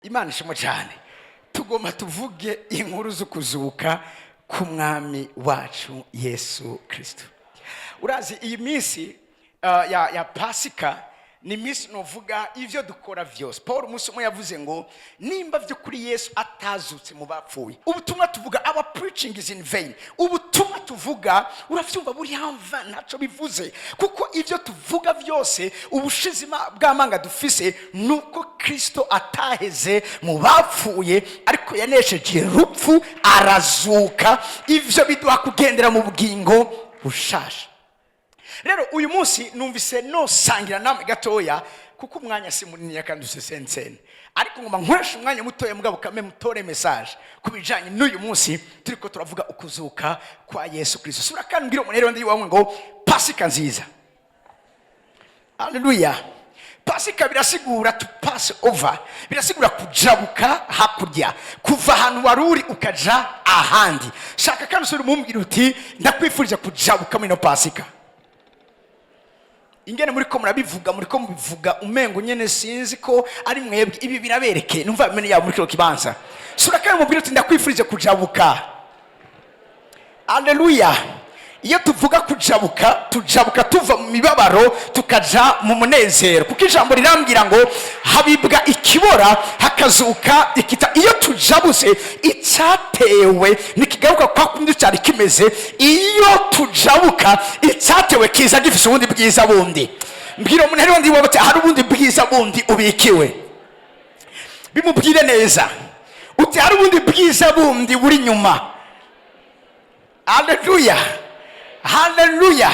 Imana ishimwe cyane. Tugomba tuvuge inkuru zo kuzuka k'Umwami wacu Yesu Kirisito. Urazi, iyi minsi ya Pasika ni iminsi nuvuga ibyo dukora byose. Paul umunsi umwe yavuze ngo nimba by'ukuri Yesu atazutse mu bapfuye, ubutumwa tuvuga, our preaching is in vain. Ubutumwa tuvuga, urabyumva, buri hamva ntacyo bivuze, kuko ibyo tuvuga byose, ubushizima bw'amanga dufise ni uko Kirisito ataheze mu bapfuye, ariko yanesheje urupfu arazuka. Ibyo biduha kugendera mu bugingo bushasha. Rero uyu munsi numvise nosangira namwe gatoya, kuko umwanya si munini kandi usesensene, ariko ngomba nkoresha umwanya mutoya mugabo kame mutore message ku bijanye n'uyu munsi turiko turavuga ukuzuka kwa Yesu Kristo. Sura kandi mbwira umuntu rero ndi wawe ngo Pasika nziza. Haleluya! Pasika birasigura to pass over, birasigura kujabuka hakurya, kuva ahantu wari uri ukaja ahandi. Shaka kandi usubire umumbwira uti: "Ndakwifurije kujabuka muri ino Pasika." Ingene muri ko murabivuga, muri ko mubivuga umengo nyene sinzi ko ari mwebwe ibi biraberekeye. Numva bimene yabo muri kino kibanza. Sura kandi mubwire uti: "Ndakwifurije kujabuka." Aleluya! Iyo tuvuga kujabuka, tujabuka tuva mu mibabaro tukaja mu munezero, kuko ijambo rirambwira ngo habibwa ikibora hakazuka ikita. Iyo tujabuse, icyatewe ntikigaruka kwa kundi cyari kimeze. Iyo tujabuka, icyatewe kiza gifise ubundi bwiza bundi. Mbwira umuntu hariho ndi wowe, hari ubundi bwiza bundi ubikiwe. Bimubwire neza uti: "Hari ubundi bwiza bundi buri nyuma." Haleluya, haleluya!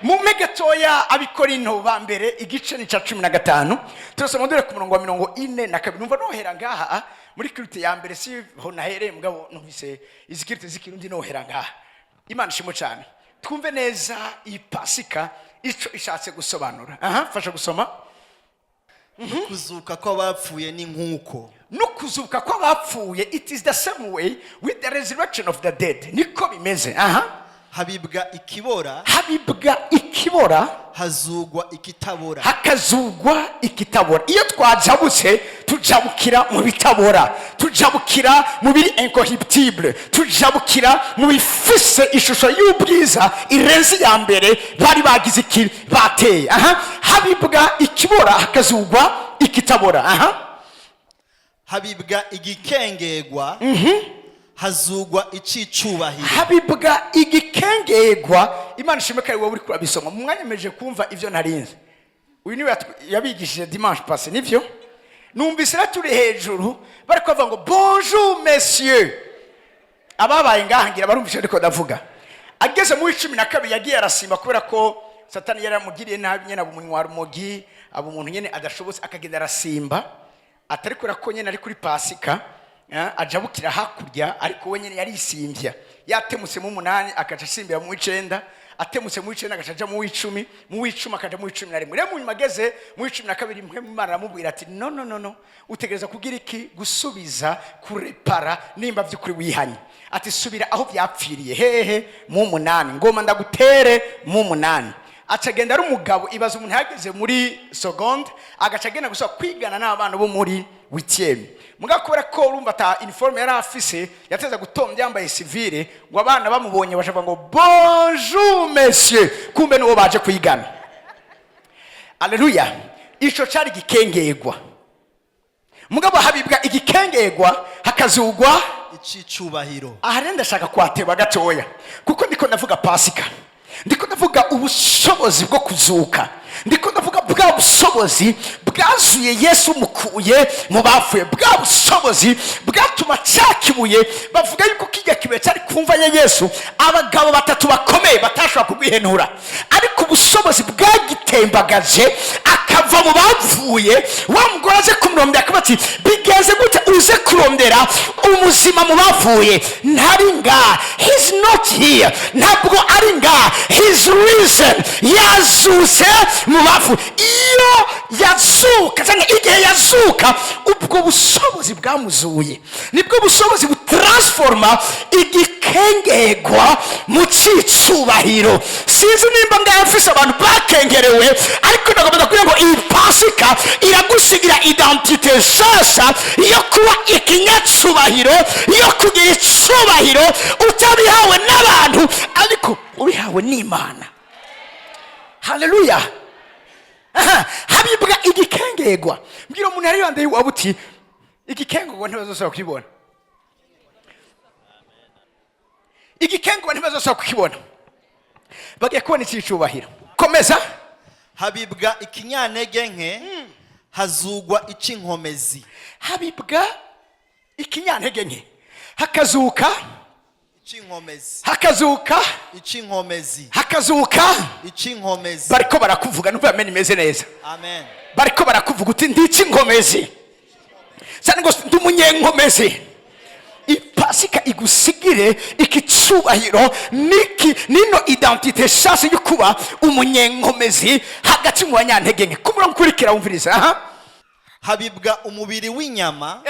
Mume gatoya Abikorinto ba mbere, igice ni cya 15, turasoma dore ku murongo wa 42. Numva nohera ngaha muri culte ya mbere, si ho nahereye, mugabo numvise izi culte z'Ikirundi nohera ngaha. Imana ishimwe cyane. Twumve neza iyi Pasika ico ishatse gusobanura. Aha, fasha gusoma. Kuzuka kw'abapfuye ni nk'uko. No kuzuka kw'abapfuye, it is the same way with the resurrection of the dead, niko bimeze. Aha. Habibwa ikibora, Habibwa ikibora, hazugwa ikitabora. Hakazugwa ikitabora. Iyo twajabutse, tujabukira mu bitabora, tujabukira mu biri incorruptible, tujabukira mu bifise ishusho y'ubwiza irenze iya mbere bari bagize iki bateye. Aha, habibwa ikibora hakazugwa ikitabora. Aha. Habibwa igikengegwa, hazugwa icicubahiro. Habibwa igikengegwa. Imana ishimwe ko ari wowe uri kurabisoma mu mwanya meje kumva ivyo narinze. Uyu niwe yabigishije dimanche passé, nivyo? Numvise rero turi hejuru bari kubavuga ngo "Bonjour monsieur." Ababaye ngaha ngira barumvise, ariko ndavuga ageze muri 12 yagiye arasimba, kubera ko Satani yari yaramugiriye nabi nyene, aba umunywa rumogi, aba umuntu nyene adashobotse, akagenda arasimba, atari kubera ko nyene ari kuri Pasika, ajabukira hakurya, ariko we nyene yarisimbya. Yatemutse mu munani akaca asimbira mu w'icenda, atemutse mu w'icenda agaca aja mu w'icumi, mu w'icumi akaja mu w'11. Rero mu nyuma ageze mu w'12, mwe Imana aramubwira ati: "No, no, no, no, utegereza kugira iki? Gusubiza kurepara nimba by'ukuri wihanye." Ati: "Subira aho byapfiriye." Hehe? Mu munani. Ngoma ndagutere mu munani. Aca agenda ari umugabo. Ibaza umuntu yageze muri seconde agaca agenda gusa kwigana n'abana bo muri huitième. Mugabo kubera ko urumva ata uniforme yari afise, yateza gutonda yambaye civile, ngo abana bamubonye bashavuga ngo "Bonjour monsieur", kumbe nuwo baje kwigana. Aleluya! Ico cari igikengegwa. Mugabo habibwa igikengegwa hakazugwa icicubahiro. Aha rero ndashaka kuhateba gatoya, kuko ndiko ndavuga Pasika, ndiko ndavuga ubushobozi bwo kuzuka, ndiko ndavuga bwa bushobozi bwazuye Yesu mukuye mu bapfuye, bwa bushobozi bwatuma cya kibuye bavuga yuko kijya kibuye cyari kumva ya Yesu, abagabo batatu bakomeye batashobora kugwihenura, ariko ubushobozi bwagitembagaje akava mu bapfuye. Wa mugore aze kumurondera, akavuga ati: "Bigenze gute uze kurondera umuzima mu bapfuye? Ntari ngaha, he's not here, ntabwo ari ngaha, he's risen, yazutse mu bapfuye." Iyo yazuka, cyangwa igihe yazuka, ubwo bushobozi bwamuzuye nibwo bushobozi butransforma igikengegwa mu cicubahiro. Sinzi nimba ngaho mfise abantu bakengerewe, ariko ndagomba kugira ngo iyi Pasika Pasika iragusigira identité nshasha yo kuba ikinyacubahiro, yo kugira icubahiro utabihawe n'abantu, ariko ubihawe n'Imana. Haleluya! Aha, habibwa igikengegwa. Mbwira umuntu yari yambaye waba uti igikengegwa ntibazosaba kukibona, igikengegwa ntibazosaba kukibona, bagiye kubona icyicubahiro. Komeza. Habibwa ikinyantege nke, hazugwa ic'inkomezi. Habibwa ikinyantege nke, hakazuka Ic'inkomezi. Hakazuka Ic'inkomezi. Hakazuka Ic'inkomezi. Bariko barakuvuga, numva amena imeze neza. Amen. Bariko barakuvuga uti ndica inkomezi cyane ngo ndi umunyenkomezi. Ipasika igusigire iki cyubahiro niki, nino identité nshasha yo kuba umunyenkomezi hagati mu banyantege nke. Ku murongo ukurikira, wumviriza aha. Habibwa umubiri w'inyama,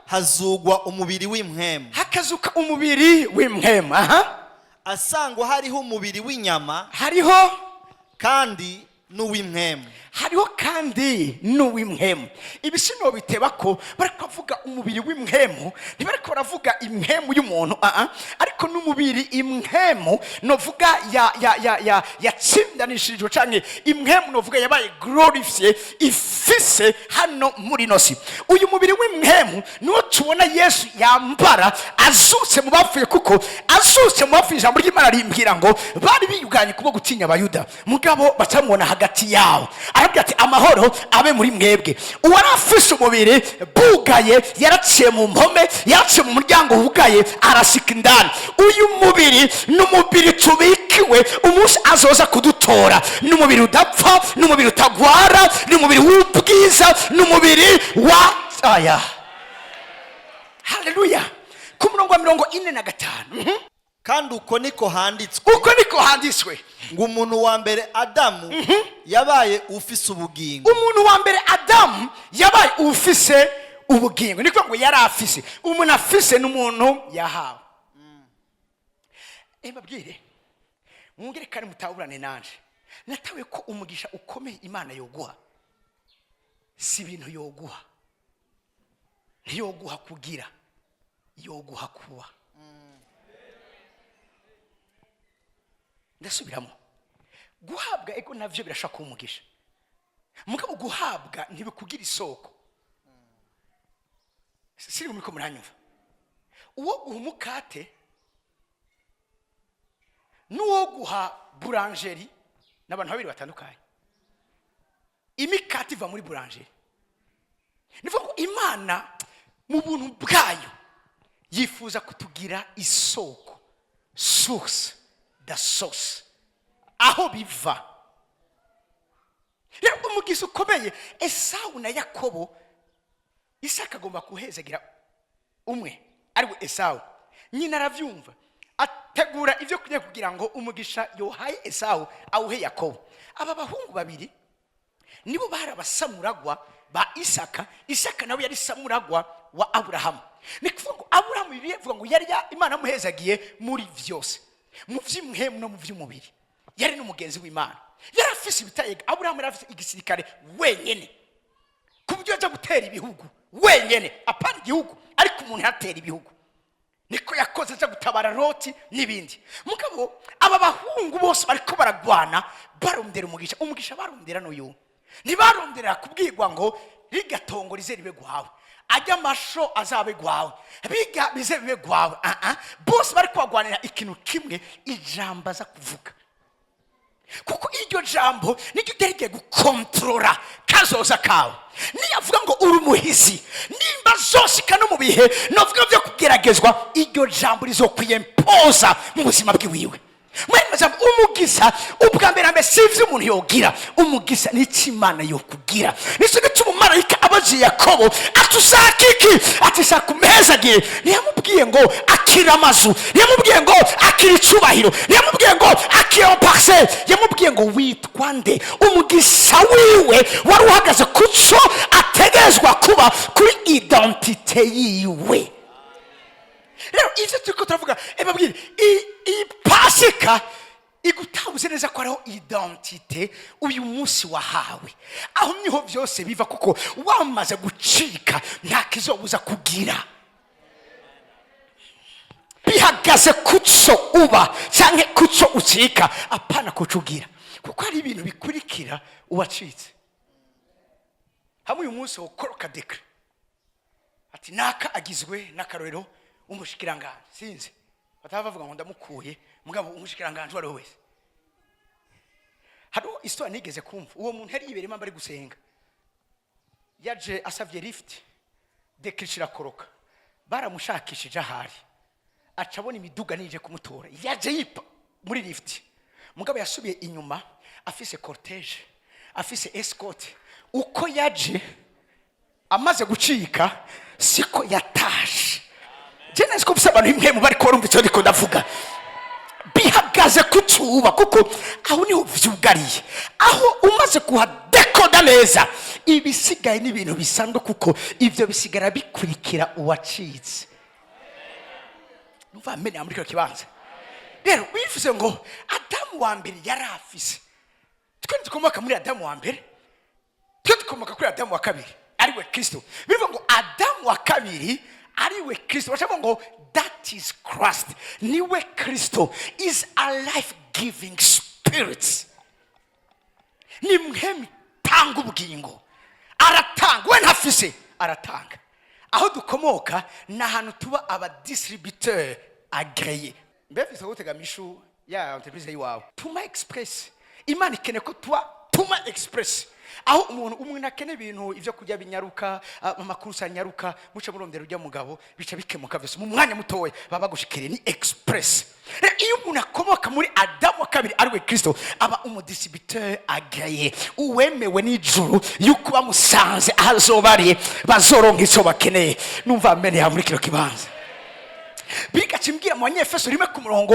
hazugwa umubiri w'impwemu. Hakazuka umubiri w'impwemu, aha. Asangwa hariho umubiri w'inyama hariho kandi n'uw'impwemu. Hariho kandi n'uw'impwemu. Ibi sinobiteba ko bariko bavuga umubiri w'impwemu, ntibariko baravuga impwemu y'umuntu, aa, ariko n'umubiri impwemu novuga ya ya ya ya yatsindanishirijwe, canke impwemu novuga yabaye glorifié, ifise hano muri ino si. Uyu mubiri w'impwemu niwo tubona Yesu yambara azutse mu bapfuye, kuko azutse mu bapfuye, ijambo ry'Imana rimbwira ngo bari biyuganye kubwo gutinya Abayuda, mugabo bacamubona hagati yabo, arabwira ati: "Amahoro abe muri mwebwe." Uwari afise umubiri bugaye yaraciye mu mpome, yaraciye mu muryango wugaye, arashika indani. Uyu mubiri ni umubiri tubikiwe umunsi azoza kudutora. Ni umubiri udapfa, ni umubiri utagwara, ni umubiri w'ubwiza, ni umubiri wa aya. Haleluya! Ku murongo wa 45. Kandi uko niko handitswe. Uko niko handitswe. Ngo umuntu wa mbere Adamu yabaye ufise ubugingo. Umuntu wa mbere Adamu yabaye ufise ubugingo, niko ngo yari afise. Umuntu afise n'umuntu yahawe. Mbabwire, mwongere kandi mutaburane nanje, natawe ko umugisha ukomeye Imana yoguha si ibintu yoguha, ntiyoguha kugira, yoguha kuba. Ndasubiramo: guhabwa, ego, navyo birashobora kuba umugisha, mugabo guhabwa ntibikugira isoko. Siri muriko muranyumva? Uwo guha umukate n'uwo guha boulangerie n'abantu babiri batandukanye. Imikate iva muri boulangerie. Ni ko Imana mu buntu bwayo yifuza kutugira isoko, source, the source, aho biva. Rero umugizi ukomeye, Esawu na Yakobo, Isaka agomba kuhezagira umwe, ariwe Esawu. Nyina arabyumva, ategura ibyo kurya kugira ngo umugisha yohaye Esawu awuhe Yakobo. Aba bahungu babiri nibo bari abasamuragwa ba Isaka. Isaka nawe yari samuragwa wa Aburahamu. Ni kuvuga ngo Aburahamu, Bibiliya ivuga ngo yari Imana yamuhezagiye muri byose, mu by'impwemu no mu by'umubiri. Yari n'umugenzi w'Imana, yari afise ibitayega. Aburahamu yari afise igisirikare wenyene, ku buryo ajya gutera ibihugu wenyene. Apana igihugu, ariko umuntu yatera ibihugu, niko yakoze aja gutabara Loti n'ibindi. Mugabo aba bahungu bose bariko baragwana, barondera umugisha. Umugisha barondera n'uyu: ntibarondera kubwirwa ngo rigatongo rize ribe gwawe, ajya amasho azabe gwawe, biga bize bibe gwawe. Ah ah, bose bari kubagwanira ikintu kimwe: ijambo aza kuvuga, kuko iryo jambo niryo ryari gukontorora kazoza kawe. Niyavuga ngo uri umuhizi, nimba zoshika no mu bihe novuga byo kugeragezwa, iryo jambo rizokwiyempoza mu buzima bwiwiwe. Mwene majambo, umugisa ubwa mbere na mbere si ivyo umuntu yogira, umugisa ni icyo Imana yokugira. Nicyo gituma umumarayika abaje Yakobo ati: "Ushaka iki?" Ati: "Shaka umhezagire." Ntiyamubwiye ngo akira amazu, ntiyamubwiye ngo akira icubahiro, ntiyamubwiye ngo akira parcelle, yamubwiye ngo: "Witwa nde?" Umugisa wiwe wari uhagaze ku cyo ategerezwa kuba, kuri identité yiwe. Rero ivyo turiko turavuga, babwire, iyi Pasika. Igutabuze neza ko hariho identité uyu munsi wahawe. Aho niho byose biva, kuko wamaze gucika nta kizobuza kugira. Bihagaze kuco uba cyangwa kuco ucika, apana kuco ugira, kuko hari ibintu bikurikira uwacitse. Hamwe uyu munsi wokoroka décret ati naka agizwe n'akarorero umushikiranganje, sinzi, bataba bavuga ngo ndamukuye, mugabo umushikiranganje uwo ari we wese. Hariho histoire nigeze kumva. Uwo muntu yari yibereyemo ari gusenga, yaje asavye lift, décret irakoroka, baramushakishije ahari, aca abona imiduga nije kumutora. Yaje yipa muri lift, mugabo yasubiye inyuma afise cortège, afise escorte. Uko yaje amaze gucika siko yatashe. Je nzi ko mfise abantu imwe mu bariko barumva icyo ndiko ndavuga. Bihagaze kucuba, kuko aho niho vyugariye. Aho umaze kuhadekoda neza, ibisigaye ni ibintu bisanzwe, kuko ibyo bisigara bikurikira uwacitse. Numva amenye muri kino kibanza. Rero bivuze ngo Adamu wa mbere yari afise, twe dukomoka muri Adamu wa mbere, twe dukomoka kuri Adamu wa kabiri, ariwe Kristo. Bivuga ngo Adamu wa kabiri ariwe Kristo, bashaka ngo that is Christ, niwe Kristo, is a life giving spirit, ni mwemi tanga ubugingo. Aratanga, we ntafise, aratanga. Aho dukomoka ni ahantu tuba abadistributeur agréé. Mbe mfise gutega mishu ya entreprise yiwawe Tuma Express. Imana ikeneye ko tuba Tuma Express, aho umuntu umwe nakeneye ibintu, ibyo kurya binyaruka, amakuru anyaruka, muce murondera ujya mugabo, bica bikemuka vyose mu mwanya mutoya, baba bagushikiriye. Ni express. Rero iyo umuntu akomoka muri Adamu wa kabiri, ariwe Kristo, aba umudistributeur agréé, uwemewe n'ijuru, yuko bamusanze aho azoba ari bazoronka icyo bakeneye. Numva ameneye muri kino kibanza. Bigaca imbwira mu Banyefeso 1 ku murongo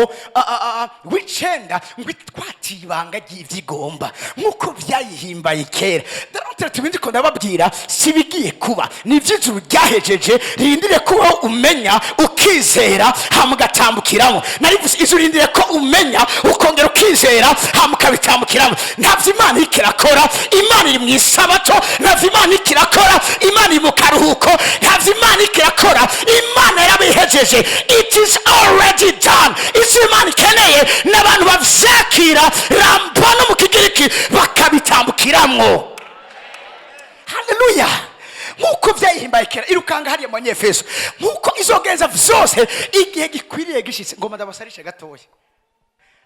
w'9 ngo itwatiye ibanga ry'ivyigomba nk'uko byayihimbaye kera. Darantere tubindi ko ndababwira, si bigiye kuba, ni ivy'ijuru ryahejeje, rindire kuba umenya ukizera, hama ugatambukiramo. Narivuze ijuru rindire ko umenya ukongera ukizera, hama ukabitambukiramo. Ntavyo Imana iriko irakora. Imana iri mu isabato. Ntavyo Imana iriko irakora. Imana iri mu karuhuko. Ntavyo Imana iriko irakora. Imana yarabihejeje. It is already done. Icyo Imana ikeneye n'abantu bavyakira, lambano mu Kigiriki, bakabitambukiramwo. Haleluya! Nk'uko byayihimbaye kera, irukanga hariya mu Banyefeso, nk'uko izogenza vyose igihe gikwiriye gishitse. Ngoma ndabasarishe gatoya.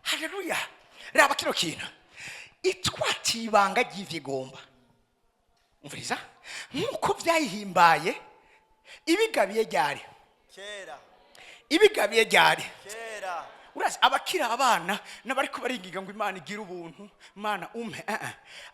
Haleluya! Raba kino kintu, itwatiye ibanga ry'ivyigomba. Umviriza, nk'uko byayihimbaye, ibigabiye ryari? Kera. Ibigabiye ryari? Kera. Urazi abakiri abana n'abariko baringiga ngo Imana igire ubuntu, Imana umpe.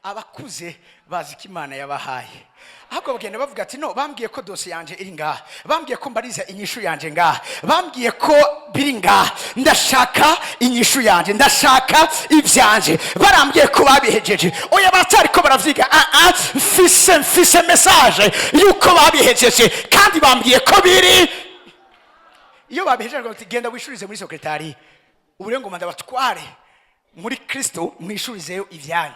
Abakuze bazi ko Imana yabahaye, ahubwo bagenda bavuga ati: "No, bambwiye ko dosiye yanje iri ngaha, bambwiye ko mbariza inyishu yanje ngaha, bambwiye ko biri ngaha. Ndashaka inyishu yanje, ndashaka ivyanje, barambwiye ko babihejeje." Oya, baracyariko baravyiga. Mfise message yuko babihejeje, kandi bambwiye ko biri. Iyo babihejeje bati: "Genda wishurize muri secrétariat." Ubu rero ngoma ndabatware muri Kristo, mwishurizeyo ibyanyu,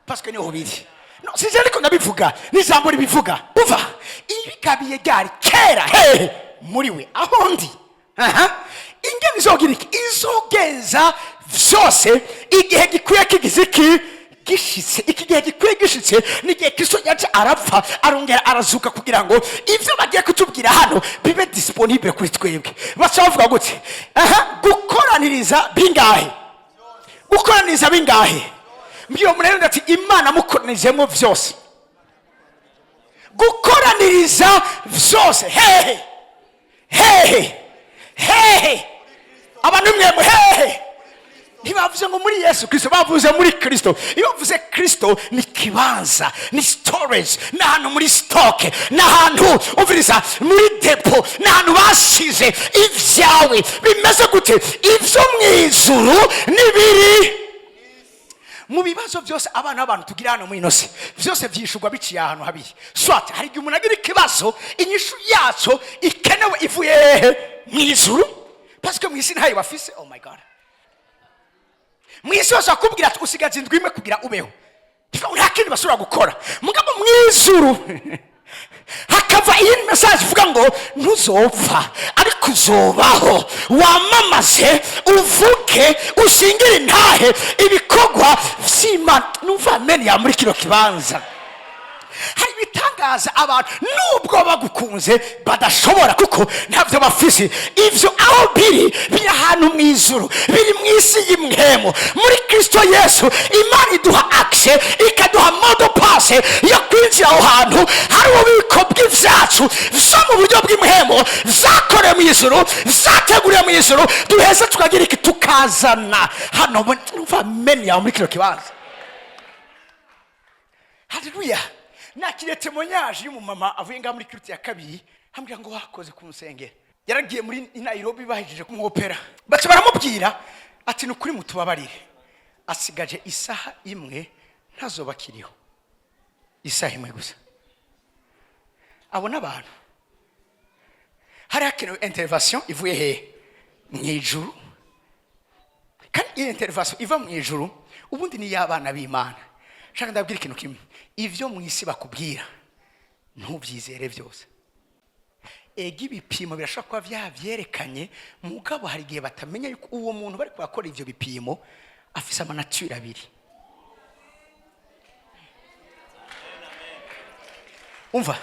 parce que niho biri. No sije, ariko ndabivuga n'ijambo ribivuga. Uva ibigabiye ryari? Kera. Hehe? Muri we, aho ndi. Aha ingene izogira iki? Izogenza vyose igihe gikwiye kigize iki? Gishitse. Iki gihe gikwiye gishitse ni igihe Kristo yaje, arapfa, arongera arazuka, kugira ngo ibyo bagiye kutubwira hano bibe disponible kuri twebwe. Baca bavuga gute? Aha, gukoraniriza bingahe? Gukoraniriza bingahe? Mbwira umuntu ati: "Imana mukoranijemo byose." Gukoraniriza byose hehe? Hehe? Hehe? Abantu mwemwe, hehe? Ntibavuze ngo muri Yesu Kirisito, bavuze muri Kirisito. Iyo bavuze Kirisito, ni kibanza, ni storage, ni ahantu muri stock, ni ahantu, umviriza, muri dépôt, ni ahantu basize ibyawe. Bimeze gute? Ibyo mu ijuru n'ibiri mu bibazo byose abana b'abantu tugira hano muri ino si, byose byishurwa biciye ahantu habiri. Soit hari igihe umuntu agira ikibazo, inyishu yacyo ikenewe ivuye hehe? Mu ijuru, parce que mu isi ntayo bafise. Oh my God! Mu isi hose bakubwira ati usigaje indwi imwe kugira ubeho, nta kindi bashobora gukora. Mugabo mu ijuru hakava iyi message ivuga ngo ntuzopfa, ariko uzobaho, wamamaze, uvuge, ushingire intahe ibikorwa vy'Imana. Numva amen ya muri kino kibanza. Hari ibitangaza abantu nubwo bagukunze badashobora, kuko ntabyo bafise. Ivyo aho biri, biri ahantu mu ijuru, biri mu isi y'impwemu. Muri Kristo Yesu, Imana iduha accès, ikaduha mot de passe yo kwinjira aho hantu hari ububiko bw'ivyacu vyo mu buryo bw'impwemu, vyakorewe mu ijuru, vyateguriwe mu ijuru. Duheze tukagira iki? Tukazana hano. Numva amen yawe muri kino kibanza. Haleluya! Nakiriye témoignage y'umumama avuye ngaha muri culte ya kabiri, ambwira ngo wakoze ku nsengero. Yaragiye muri Nairobi, bahejeje kumwopera, baca baramubwira ati ni ukuri mutubabarire, asigaje isaha imwe ntazoba akiriho, isaha imwe gusa. Abona abantu hari hakenewe intervention ivuye hehe? Mu ijuru. Kandi iyi intervention iva mu ijuru ubundi ni iy'abana b'Imana. Shaka ndabwira ikintu kimwe: ivyo mu isi bakubwira ntubyizere byose. Ega ibipimo birashobora kuba byabyerekanye, mugabo hari igihe batamenya yuko uwo muntu bari kurakora ivyo bipimo afise ama nature abiri. Umva,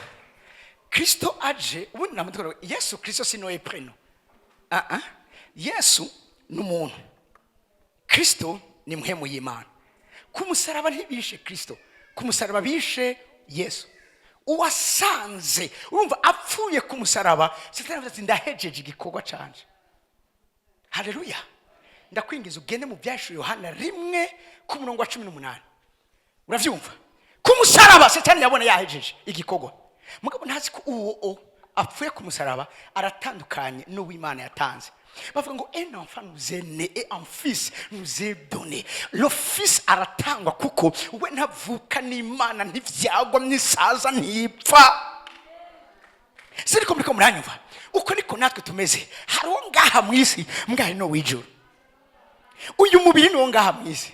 Kristo aje ubundi namutwara. Yesu Kristo si nom et prénom. Ah ah, Yesu ni umuntu, Kristo ni mpwemu y'Imana. Ku musaraba ntibishe Kristo, ku musaraba bishe Yesu. Uwasanze urumva apfuye ku musaraba, Satani avuze ati ndahejeje igikorwa canje. Haleluya! Ndakwingiza ugende mu Byashuye Yohana 1 ku murongo wa 18. Uravyumva? Ku musaraba Satani yabona yahejeje igikorwa, mugabo ntazi ko uwo o apfuye ku musaraba aratandukanye n'uw'Imana yatanze. Bavuga ngo un enfant nous est né et un fils nous est donné. Le fils aratangwa kuko we ntavuka n'Imana, ntivyagwa, ntisaza, ntipfa. Siriko muriko muranyumva? Uko niko natwe tumeze. Hari uwo ngaha mu isi, mbwahe no w'ijuru. Uyu mubiri ni uwo ngaha mu isi.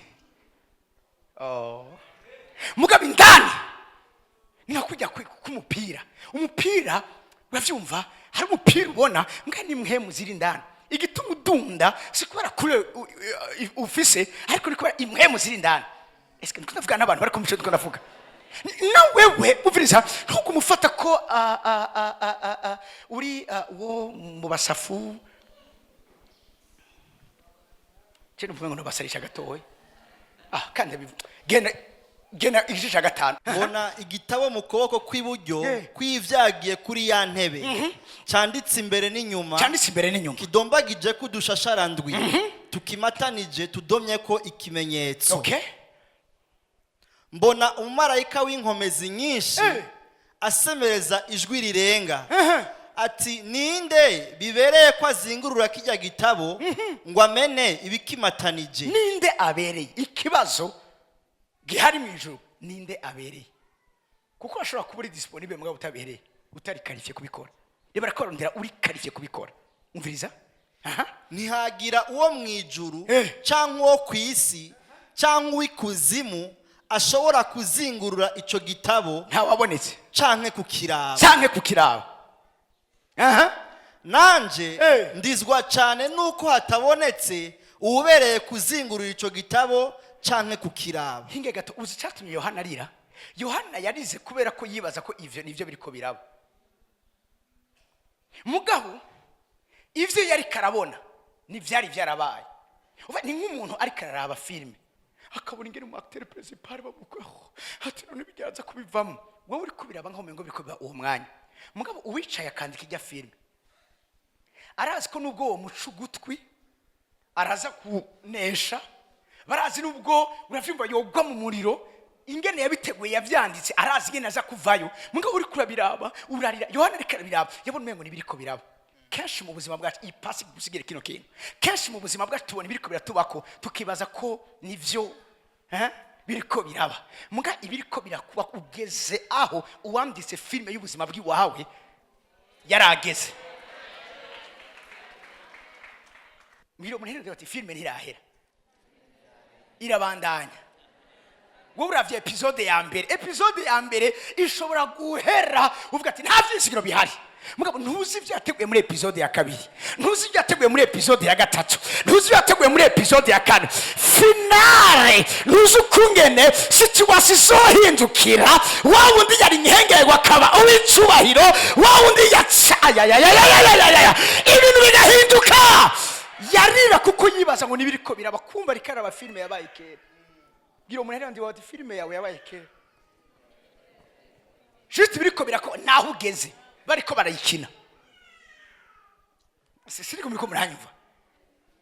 Oh. Mugabo indani ni nka kujya k'umupira. Umupira uravyumva, hari umupira ubona mbwa ni mpwemu ziri indani. Igituma udunda si kubera kure ufise, ariko ni kubera impwemu ziri indani. Ese ndiko ndavuga n'abantu bari kumva ico ndiko ndavuga? Na wewe umviriza, ntugumufata ko uri wo mu basafu. Je numva ngo nabasarisha gatoya. Kandi genda, genda igice cya gatanu. Mbona igitabo mu kuboko kw'iburyo kw'ivyagiye kuri ya ntebe, cyanditse imbere n'inyuma, cyanditse imbere n'inyuma, kidombagije ko udushashara ndwi tukimatanije, tudomye ko ikimenyetso. Mbona umumarayika w'inkomezi nyinshi asemereza ijwi rirenga ati ninde bibereye ko azingurura kijya gitabo ngo amene ibikimatanije? Ninde abereye? Ikibazo gihari mu ijuru, ninde abereye? Kuko ashobora kuba uri disponible mugabo utabereye, utari qualifié kubikora. Reba, arakorondera uri qualifié kubikora. Umviriza aha. Ntihagira uwo mu ijuru cyangwa uwo ku isi cyangwa uw'ikuzimu ashobora kuzingurura icyo gitabo ntawabonetse canke kukiraba. Canke kukiraba. Aha. Nanje ndizwa cyane nuko hatabonetse uwubereye kuzingurura icyo gitabo canke kukiraba. Hinge gato. Uzi icyatumye Yohana arira? Yohana yarize kubera ko yibaza ko ivyo nivyo biriko biraba, mugabo ivyo yari karabona ntivyari vyarabaye. Uva, ni nk'umuntu ariko araraba filime, akabona ingene umu acteur principal bamukoho, ati none bigenza kubivamo. Wowe uri kubiraba nkaho umengo biriko biba uwo mwanya, mugabo uwicaye akandika ijya filime arazi ko nubwo uwo muca ugutwi araza kunesha, barazi nubwo uravyumva yogwa mu muriro, ingene yabiteguye, yavyanditse, arazi ingene aza kuvayo. Mugabo uri kurabiraba urarira. Yohana ariko arabiraba, yabona umengo nibiriko biraba. Kenshi mu buzima bwacu, iyi pasi gusigira kino kintu, kenshi mu buzima bwacu tubona ibiriko biratubako, tukibaza ko nivyo biriko biraba. Muga ibiriko birakuba, ugeze aho uwanditse filime y'ubuzima bw'iwawe yarageze. Mbwira umuntu, ati filime ntirahera. Irabandanya. Wowe uravye épisode ya mbere, épisode ya mbere ishobora guhera uvuga ati nta vyizigiro bihari. Mugabo ntuzi ibyo yateguye muri épisode ya kabiri, ntuzi ibyo yateguye muri épisode ya gatatu, ntuzi ibyo yateguye muri épisode ya kane. Finale, ntuzi ukungene situation izohindukira, wa wundi yari inkengerwa akaba uw'icubahiro, wa wundi yaca ayayayayayayaya, ibintu bigahinduka. Yarira kuko yibaza ngo nibiriko biraba, kumva ariko araba filime yabaye kera. Bwira umuntu ari wawe ati filime yawe yabaye kera, juste biriko birako naho ugeze bariko barayikina. Siriko muriko muranyumva?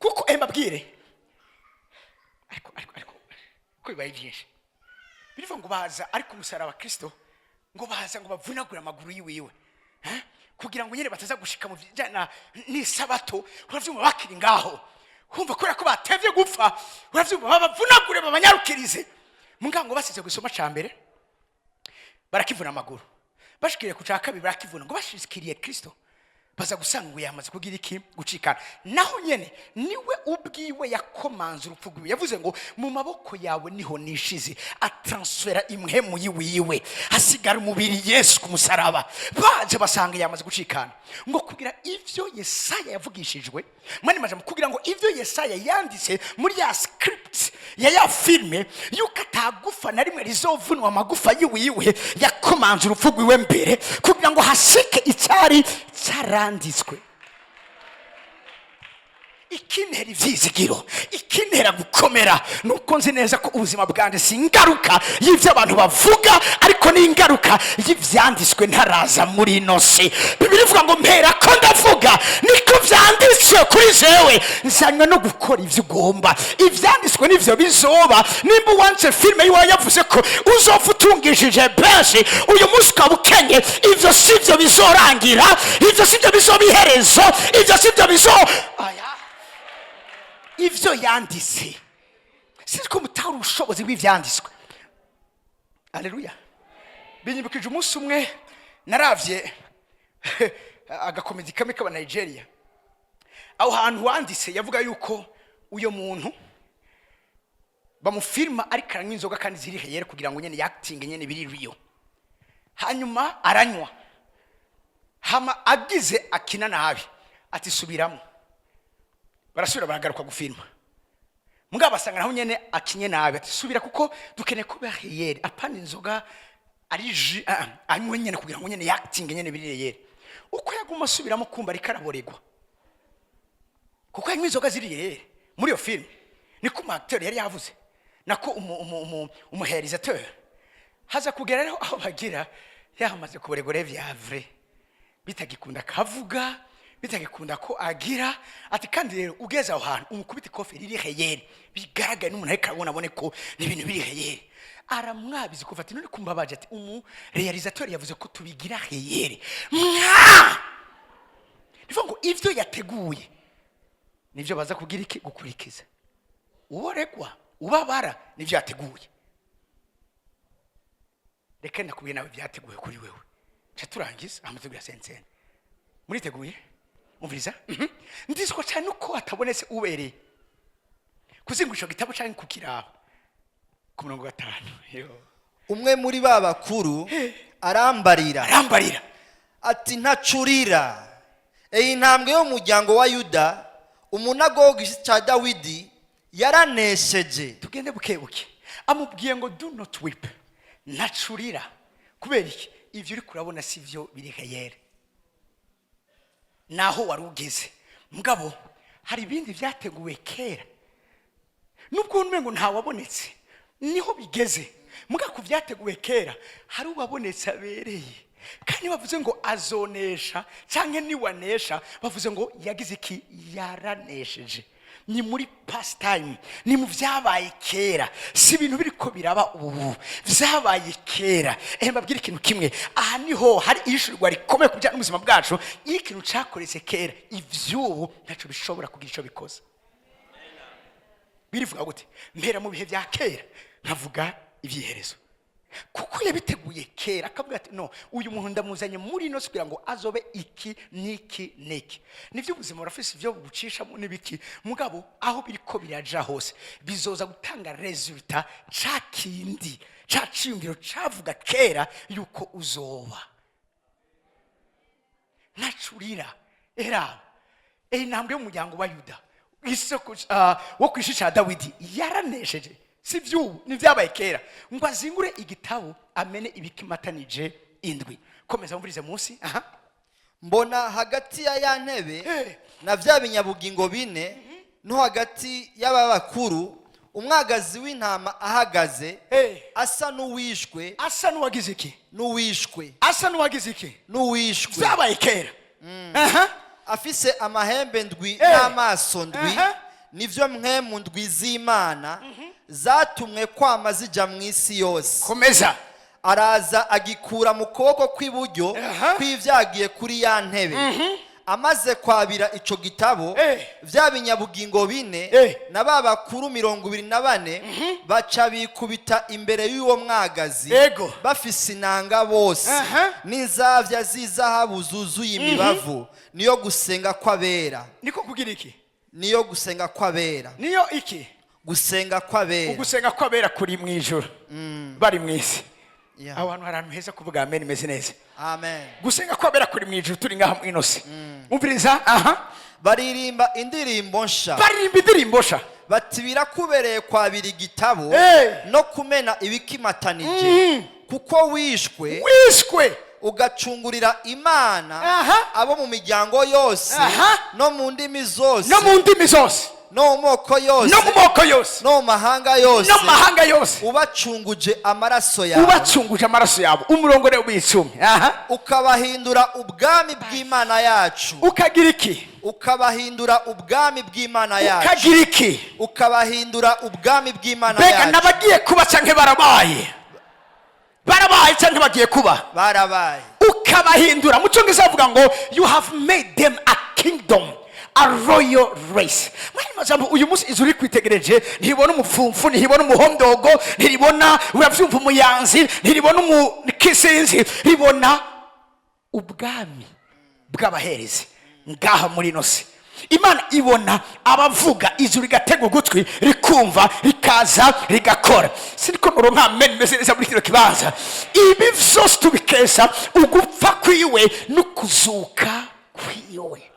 Kuko mbabwire, ariko ko bibaye byinshi, birivuga ngo baza ariko umusaraba wa Kristo, ngo baza ngo bavunagure amaguru yiwiwe. Eh? Kugira ngo nyine bataza gushika mu bijyana n'isabato. Uravyumva, bakiri ngaho, kumva kubera ko batevye gupfa, uravyumva, babavunagure, babanyarukirize. Mugabo ngo basize gusoma ca mbere barakivuna amaguru, bashikiriye ku cya kabiri barakivuna. Ngo bashikiriye Kristo baza gusanga ngo yamaze kugira iki? Gucikana. Naho nyene niwe ubwiwe yakomanze urupfu rwiwe, yavuze ngo mu maboko yawe niho nishize. Atransfera impwemu yiwiwe, hasigara umubiri Yesu ku musaraba. Baje basanga yamaze gucikana, ngo kugira ivyo Yesaya yavugishijwe mwene majambo, kugira ngo ivyo Yesaya yanditse muri ya script ya filime, yuko atagufa na rimwe rizovunwa amagufa yiwiwe. Yakomanze urupfu rwiwe mbere kugira ngo hashike icyari cyaranditswe. Ikintera ivyizigiro, ikintera gukomera, nuko nzi neza ko ubuzima bwanjye si ingaruka y'ivyo abantu bavuga, ariko ni ingaruka y'ivyanditswe ntaraza muri ino si. Bibiri ivuga ngo mpera ko ndavuga niko vyanditswe kuri jewe, nzanywe no gukora ivyo ugomba. Ivyanditswe nivyo bizoba. Nimba uwanditse filime yiwawe yavuze ko uzopfa utungishije benshi, uyu munsi ukaba ukenye, ivyo sivyo bizorangira, ivyo sivyo bizoba iherezo, ivyo sivyo bizo aya ivyo yanditse. Sinzi ko mutari ubushobozi bw'ivyanditswe. Aleluya! Binyibukije umunsi umwe naravye agakomedi kamwe k'aba Nigeria. Aho hantu wanditse yavuga yuko uyo muntu bamufirima ariko aranywa inzoga kandi ziri réel, kugira ngo nyene acting nyene biri real. Hanyuma aranywa, hama agize akina nabi, ati subiramo. Barasubira, baragaruka gufilma, mugabo basanga naho nyene akinye nabi. Ati subira, kuko dukeneye kuba réel, apana inzoga ari jus, anywe nyene kugira ngo nyene acting nyene biri réel. Uko yaguma asubiramo, kumva ariko araboregwa kuko yanywa inzoga ziri réel muri iyo filime. Niko umu acteur yari yavuze, nako umu réalisateur. Haza kugera rero aho bagira yamaze kuboregwa rero vya vrai, bitagikunda kavuga, bitagikunda ko agira ati kandi rero ugeze aho hantu umukubita ikofi riri réel, bigaragaye n'umuntu ariko arabona, abone ko ni ibintu biri réel. Aramwabiza kuva ati none kumbabaje, ati umu réalisateur yavuze ko tubigira réel. Mwa bivuga ngo ivyo yateguye nivyo baza kugira iki? Gukurikiza. Uboregwa, ubabara, nivyo yateguye. Reka ndakubwiye nawe byateguwe kuri wewe. Ca turangiza amategeko ya sensene. Muriteguye? Umviriza. Ndizwa cyane uko hatabonetse ubereye kuzinga ico gitabo canke kukiraba. Ku murongo 5 yo. Umwe muri ba bakuru arambarira, arambarira, ati ntacurira, iyi ntambwe y'umuryango wa Yuda, umunagogo cya Dawidi, yaranesheje. Tugende buke buke. Amubwiye ngo do not weep, ntacurira. Kubera iki? Ivyo uri kurabona si vyo biri réel naho wari ugeze. Mugabo hari ibindi vyateguwe kera, nubwo umengo ntawabonetse niho bigeze. Mugabo ku vyateguwe kera hari uwabonetse abereye, kandi bavuze ngo azonesha canke niwanesha, bavuze ngo yagize iki? Yaranesheje. Ni muri past time, ni mu vyabaye kera, si ibintu biriko biraba ubu, vyabaye kera. Mbabwire ikintu kimwe. Aha niho hari ishurwa rikomeye ku bijyanye n'ubuzima bwacu. Iyo ikintu cakoretse kera, ivy'ubu ntaco bishobora kugira ico bikoze. Birivuga gute? Mpera mu bihe bya kera nkavuga ibyiherezo, kuko Yabiteguye kera, akavuga ati: "No, uyu muntu ndamuzanye muri ino si kugira ngo azobe iki n'iki n'iki." Nibyo, ubuzima burafise ibyo bucishamo n'ibiki, mugabo aho biriko biraja hose bizoza gutanga résultat ca kindi ca ciyumviro cavuga kera yuko uzoba. Ntacurira era intambwe y'umuryango wa Yuda, isoko wo ku ishi ca Dawidi, yaranesheje. Si vy'ubu, nivyabaye kera, ngo azingure igitabo, amene ibikimatanije indwi. Komeza wumvirize munsi aha. Mbona hagati ya ya ntebe na bya binyabugingo bine no hagati y'aba bakuru umwagazi w'intama ahagaze, asa n'uwishwe. Asa n'uwagize iki? N'uwishwe. Asa n'uwagize iki? N'uwishwe. Vyabaye kera, aha. Afise amahembe ndwi n'amaso ndwi, nivyo mpwemu ndwi z'Imana zatumwe kwama zija mu isi yose. Komeza. Araza agikura mu kuboko kw'iburyo kw'ivyagiye kuri ya ntebe. Amaze kwabira ico gitabo, vya binyabugingo bine na ba bakuru 24 baca bikubita imbere y'uwo mwagazi, bafise inanga bose n'inzavya z'izahabu zuzuye imibavu, niyo gusenga kw'abera. Niko kugira iki? Niyo gusenga kw'abera. Niyo iki? Gusenga kw'abera. Ugusenga kw'abera kuri mu ijuru, bari mu isi. Aho hantu hari ahantu heza kuvuga amen imeze neza. Amen. Gusenga kw'abera kuri mu ijuru, turi ngaha mu ino si. Umviriza aha. Baririmba indirimbo nsha. Baririmba indirimbo sha. Bati: "Birakubereye kwabira igitabo no kumena ibikimatanije, kuko wishwe, wishwe, ugacungurira Imana abo mu miryango yose, no mu ndimi zose, no mu ndimi zose, no mu moko yose, no mu moko yose, no mu mahanga yose, no mu mahanga yose, ubacunguje amaraso yawe." Ubacunguje amaraso yabo. Umurongo rero w'icumi, aha. "Ukabahindura ubwami bw'Imana yacu." Ukagira iki? Ukabahindura ubwami bw'Imana yacu. Ukagira iki? Ukabahindura ubwami bw'Imana Mbega yacu. n'abagiye kuba canke barabaye? Barabaye canke bagiye kuba? Barabaye. Ukabahindura, mu cyongereza bavuga ngo "You have made them a kingdom, a royal race." Mwanya majambo, uyu munsi ijuru rikwitegereje ntiribona umupfumfu, ntiribona umuhondogo, ntiribona, urabyumva, umuyanzi, ntiribona umukisinzi, ribona ubwami bw'abaherezi ngaha muri ino si. Imana ibona abavuga, ijuru rigatega ugutwi, rikumva, rikaza rigakora. Siniko muronka amen meze neza muri kino kibanza. Ibi vyose tubikesha ugupfa kwiwe no kuzuka kwiwe.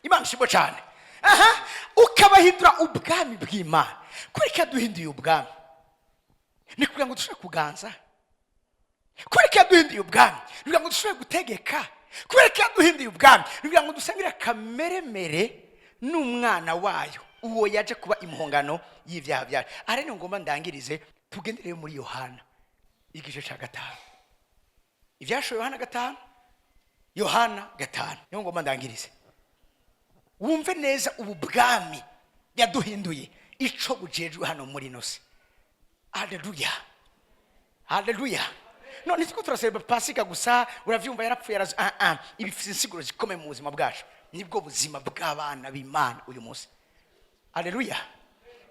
Imana ishimwe cyane. Aha, ukabahindura ubwami bw'Imana. Kubera ko yaduhinduye ubwami, ni kugira ngo dushobore kuganza. Kubera ko yaduhinduye ubwami, ni kugira ngo dushobore gutegeka. Kubera ko yaduhinduye ubwami, ni kugira ngo dusangire akameremere n'umwana wayo, uwo yaje kuba impongano y'ibyaha byacu. Aha rero ngomba ndangirize, tugendere muri Yohana igice cya 5, Ibyashoye Yohana 5, Yohana 5, niyo ngomba ndangirize. Wumve neza ubu bwami yaduhinduye ico bujejwe hano muri ino si. Haleluya, haleluya! None siko turasaba Pasika gusa, uravyumva, yarapfuye, arazu. Ah ah, ibi bifite insiguro zikomeye mu buzima bwacu, nibwo buzima bw'abana b'Imana uyu munsi. Haleluya!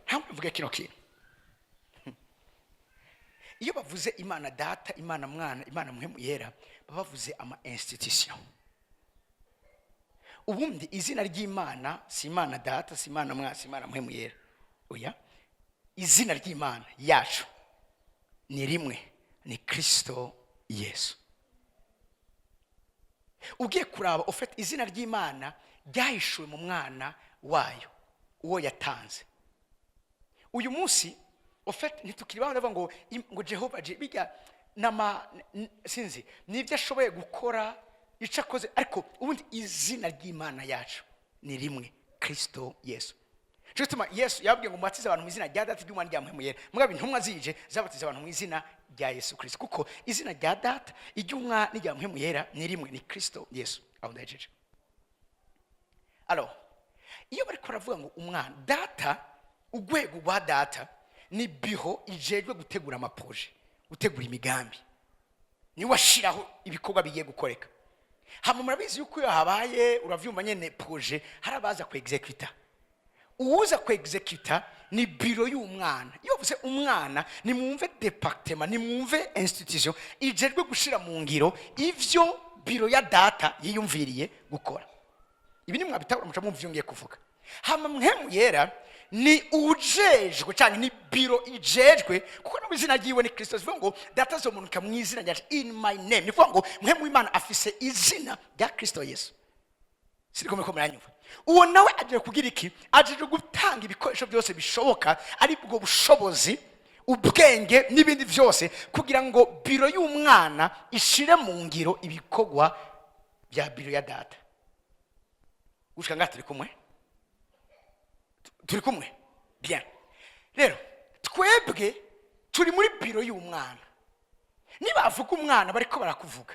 Ntabwo mvuge kino kintu. Iyo bavuze Imana Data, Imana Mwana, Imana Muhemu Yera, baba bavuze ama institution. Ubundi izina ry'Imana si Imana Data, si Imana Mwana, si Imana Muhemu Yera, oya. Izina ry'Imana yacu ni rimwe, ni Kristo Yesu. Ugiye kuraba ufite izina ry'Imana ryahishuwe mu mwana wayo, uwo yatanze. Uyu munsi ufite ntitukiri bamwe bavuga ngo Jehova bijya nama sinzi nibyo ashoboye gukora, icyo akoze, ariko ubundi izina ry'Imana yacu ni rimwe, Kristo Yesu. Cyo gituma Yesu yababwiye ngo mubatize abantu mu izina rya Data, ry'Umwana, rya Muhemu Yera. Mugabo intumwa zije zabatiza abantu mu izina rya Yesu Kristo, kuko izina rya Data, iry'Umwana n'irya Muhemu Yera ni rimwe, ni Kristo Yesu. Aho ndahejeje. Alors, iyo bariko baravuga ngo umwana Data, urwego rwa Data ni bureau ijejwe gutegura ama projets, gutegura imigambi, niwe ashiraho ibikorwa bigiye gukoreka. Hama murabizi yuko iyo habaye, uravyumva nyene, projet, hari abaza ku exécuta. Uwuza kwexecuta ni biro y'umwana. Iyo uvuze umwana, nimwumve département, nimwumve institution ijejwe gushira mu ngiro ivyo biro ya Data yiyumviriye gukora. Ibi ni mwabitahura, muca mwumva ivyo ngiye kuvuga. Hama Mpwemu Yera ni ujejwe cyangwa ni biro ijejwe, kuko no mu izina ryiwe ni Kristo. Zivuga ngo Data azomunuka mu izina ryacu, in my name. Ni kuvuga ngo Mpwemu w'Imana afise izina rya Kristo Yesu. Siriko muriko muranyumva? Uwo nawe agiye kugira iki? Agiye gutanga ibikoresho byose bishoboka, ari bwo bushobozi, ubwenge n'ibindi byose, kugira ngo biro y'umwana ishire mu ngiro ibikorwa bya biro ya Data. Gushika ngaha turi kumwe? Turi kumwe? Bien. Rero twebwe turi muri biro y'umwana. Nibavuga umwana, bariko barakuvuga.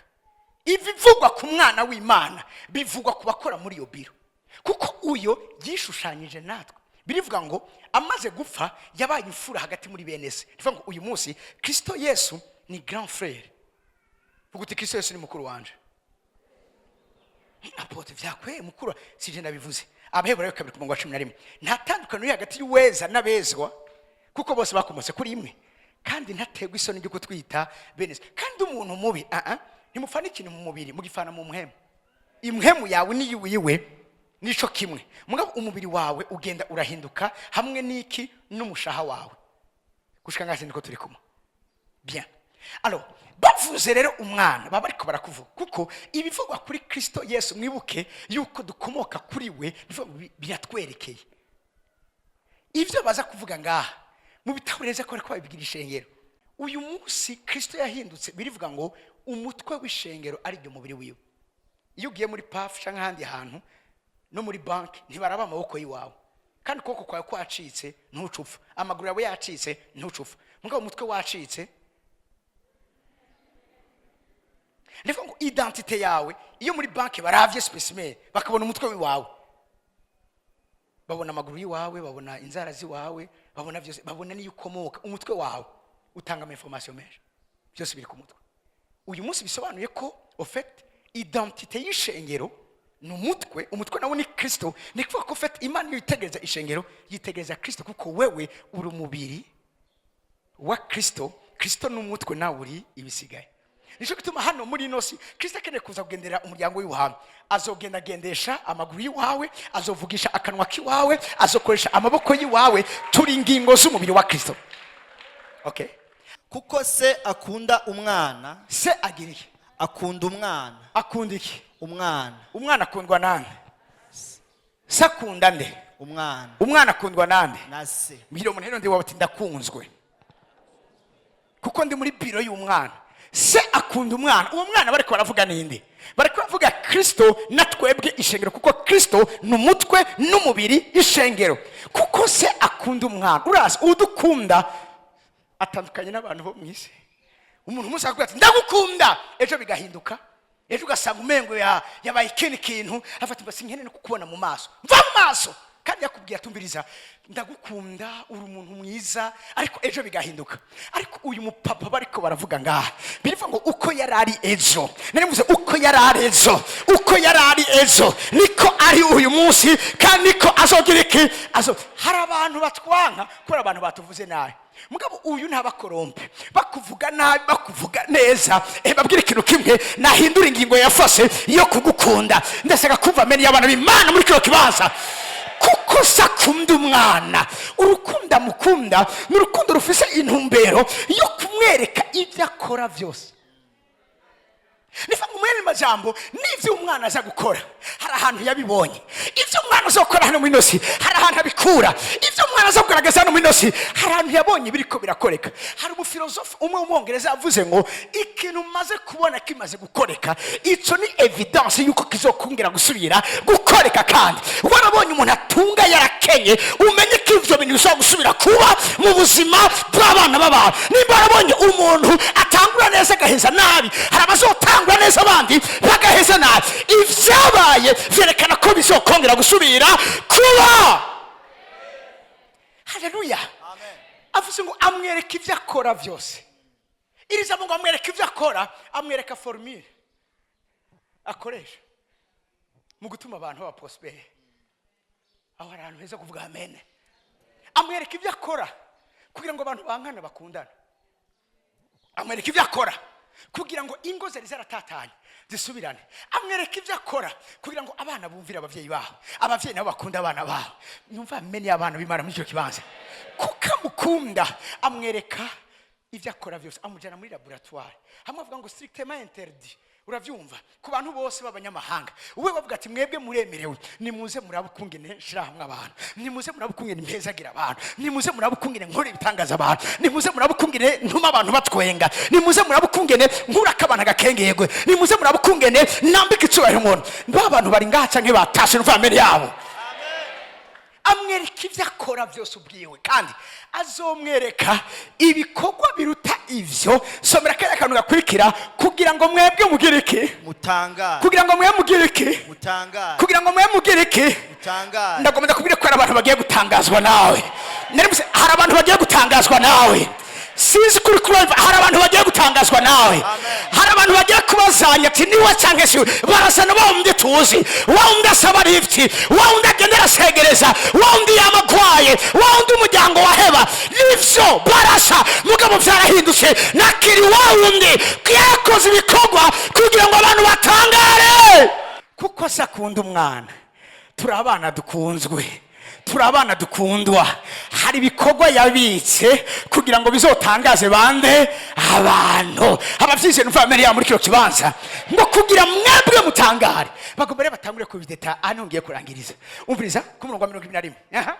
Ibivugwa ku mwana w'Imana bivugwa ku bakora muri iyo biro, kuko uyo yishushanyije natwe. Birivuga ngo amaze gupfa yabaye imfura hagati muri bene se. Bivuga ngo uyu munsi Kristo Yesu ni grand frère. Vuga uti: "Kristo Yesu ni mukuru wanje." Apôtre, vyakweye mukuru? Sije ndabivuze. Abaheburayo 2 ku murongo wa 11: nta tandukaniro riri hagati y'uweza n'abezwa, kuko bose bakomotse kuri imwe, kandi ntaterwa isoni ryo kutwita bene se. Kandi umuntu mubi, ah ah, ntimufana ikintu mu mubiri, mugifana mu mpwemu. Impwemu yawe n'iyiwiwe nico kimwe, mugabo umubiri wawe ugenda urahinduka hamwe n'iki? N'umushaha wawe. Gushika ngaho niko turi kumwe? Bien. Alors, bavuze rero umwana, baba bariko barakuvuga, kuko ibivugwa kuri Kristo Yesu, mwibuke yuko dukomoka kuri we, bivuga ngo biratwerekeye. Ibyo baza kuvuga ngaha mu bitabo neza ko bariko babigira ishengero. Uyu munsi Kristo yahindutse, birivuga ngo umutwe w'ishengero ari ryo mubiri wiwe. Iyo ugiye muri PAF cyangwa ahandi hantu, no muri banki, ntibaraba amaboko y'iwawe. Kandi ukuboko kwawe kwacitse ntucupfa, amaguru yawe yacitse ntucupfa, mugabo umutwe wacitse. Ni ukuvuga ngo identité yawe, iyo muri banki baravye spécimen bakabona umutwe w'iwawe, babona amaguru y'iwawe, babona inzara z'iwawe, babona byose, babona n'iyo ukomoka. Umutwe wawe utanga ama information menshi, byose biri ku mutwe. Uyu munsi bisobanuye ko au fait identité y'ishengero ni umutwe. Umutwe nawo ni Kristo. Ni kuvuga ko au fait Imana iyo yitegereza ishengero, yitegereza Kristo, kuko wewe uri umubiri wa Kristo. Kristo ni umutwe, nawe uri ibisigaye. Nicyo gituma hano muri ino si Kristo akeneye kuza kugendera umuryango w'iwawe. Azogenda agendesha amaguru y'iwawe, azovugisha akanwa k'iwawe, azokoresha amaboko y'iwawe. Turi ingingo z'umubiri wa Kristo. Okay. Kuko se akunda umwana. Se agira iki? Akunda umwana. Akunda iki? Umwana. Umwana akundwa nande? Se akunda nde? Umwana. Umwana akundwa nande? Na se. Mbwira umuntu rero ndi wawe ati: "Ndakunzwe kuko ndi muri biro y'umwana." Se akunda umwana. Uwo mwana bariko baravuga ninde? Bariko baravuga Kristo na twebwe ishengero, kuko Kristo ni umutwe n'umubiri ishengero. Kuko se akunda umwana. Urazi udukunda atandukanye n'abantu bo mu isi. Umuntu umunsi akubwira ati: "Ndagukunda," ejo bigahinduka, ejo ugasanga umengo yabaye ikindi kintu. Afata ngo: "Sinkene no kukubona mu maso, mva mu maso." Kandi yakubwiye atumviriza: "Ndagukunda, uri umuntu mwiza," ariko ejo bigahinduka. Ariko uyu mupapa bariko baravuga ngaha, birivuga ngo uko yari ari ejo, nari mvuze, uko yari ari ejo, uko yari ari ejo niko ari uyu munsi, kandi niko azogira iki? Azo. Hari abantu batwanka kubera abantu batuvuze nabi, mugabo uyu ntabakorompe. Bakuvuga nabi, bakuvuga neza, babwira ikintu kimwe: nahindura ingingo yafashe yo kugukunda. Ndashaka kumva amene y'abana b'Imana muri kino kibanza. Kuko se akunda umwana, urukundo amukunda ni urukundo rufise intumbero yo kumwereka ibyo akora byose. Nifa ngo mwene majambo, n'ivyo umwana aza gukora hari ahantu yabibonye. Ivyo umwana aza gukora hano muri ino si hari ahantu abikura. Ivyo umwana aza kugaragaza hano muri ino si hari ahantu yabonye biriko birakoreka. Hari umufilozofe umwe w'Umwongereza yavuze ngo ikintu umaze kubona kimaze gukoreka, ico ni évidence yuko kizokongera gusubira gukoreka. Kandi warabonye umuntu atunga yarakenye, umenye ko ivyo bintu bishobora gusubira kuba mu buzima bw'abana b'abantu. Nimba warabonye umuntu atangura neza agaheza nabi, hari abazotangura neza abandi bagaheza nabi. Ivyabaye vyerekana ko bizokongera gusubira kuba. Haleluya! Avuze ngo amwereka ibyo akora byose. Iri jambo ngo amwereka ibyo akora, amwereka formule akoresha mu gutuma abantu baba prospère. Aho hari ahantu heza kuvuga amen. Amwereka ibyo akora kugira ngo abantu bankane bakundane. Amwereka ibyo akora kugira ngo ingo zari zaratatanye zisubirane. Amwereka ibyo akora kugira ngo abana bumvire ababyeyi babo, ababyeyi nabo bakunda abana babo. Nyumva amen y'abana b'Imana muri icyo kibanza. Kuko amukunda, amwereka ibyo akora byose, amujyana muri laboratoire hamwe avuga ngo strictement interdit. Urabyumva, ku bantu bose b'abanyamahanga, we bavuga ati: "Mwebwe muremerewe, nimuze murabe ukungene nshira hamwe abantu, nimuze murabe ukungene mpezagira abantu, nimuze murabe ukungene nkora ibitangaza abantu, nimuze murabe ukungene ntuma abantu batwenga, nimuze murabe ukungene nkurako abantu agakengegwe, nimuze murabe ukungene nambika icubahiro umuntu." Ba bantu bari ngaha canke batashe, numva amen yabo. Amwereka ibyo akora byose ubwiwe, kandi azomwereka ibikorwa biruta ivyo. Somera kariya kantu gakurikira: kugira ngo mwebwe mugire iki? Mutangare. Kugira ngo mwe mugire iki? Mutangare. Kugira ngo mwe mugire iki? Mutangare. Ndagomba kubwira ko hari abantu bagiye gutangazwa nawe. Nari mvuze, hari abantu bagiye gutangazwa nawe. Sinzi kuri kurumva, hari abantu bagiye gutangazwa nawe. Hari abantu bagiye kubazanya ati: "Niwe cyangwa se barasa na wa wundi tuzi, wa wundi asaba lifuti, wa wundi agenda arasegereza, wa wundi yama agwaye, wa wundi umuryango waheba? Nivyo, barasa, mugabo byarahindutse. Nakiri wa wundi yakoze ibikorwa kugira ngo abantu batangare." Kuko se akunda umwana. Turi abana dukunzwe, turi abana dukundwa. Hari ibikorwa yabitse kugira ngo bizotangaze bande? Abantu abavyize. Numva amen ya muri kino kibanza. Ngo kugira mwebwe mutangare. Bagomba rero batangure kubideta. Hano ngiye kurangiriza. Umviriza ku murongo wa 21. Aha.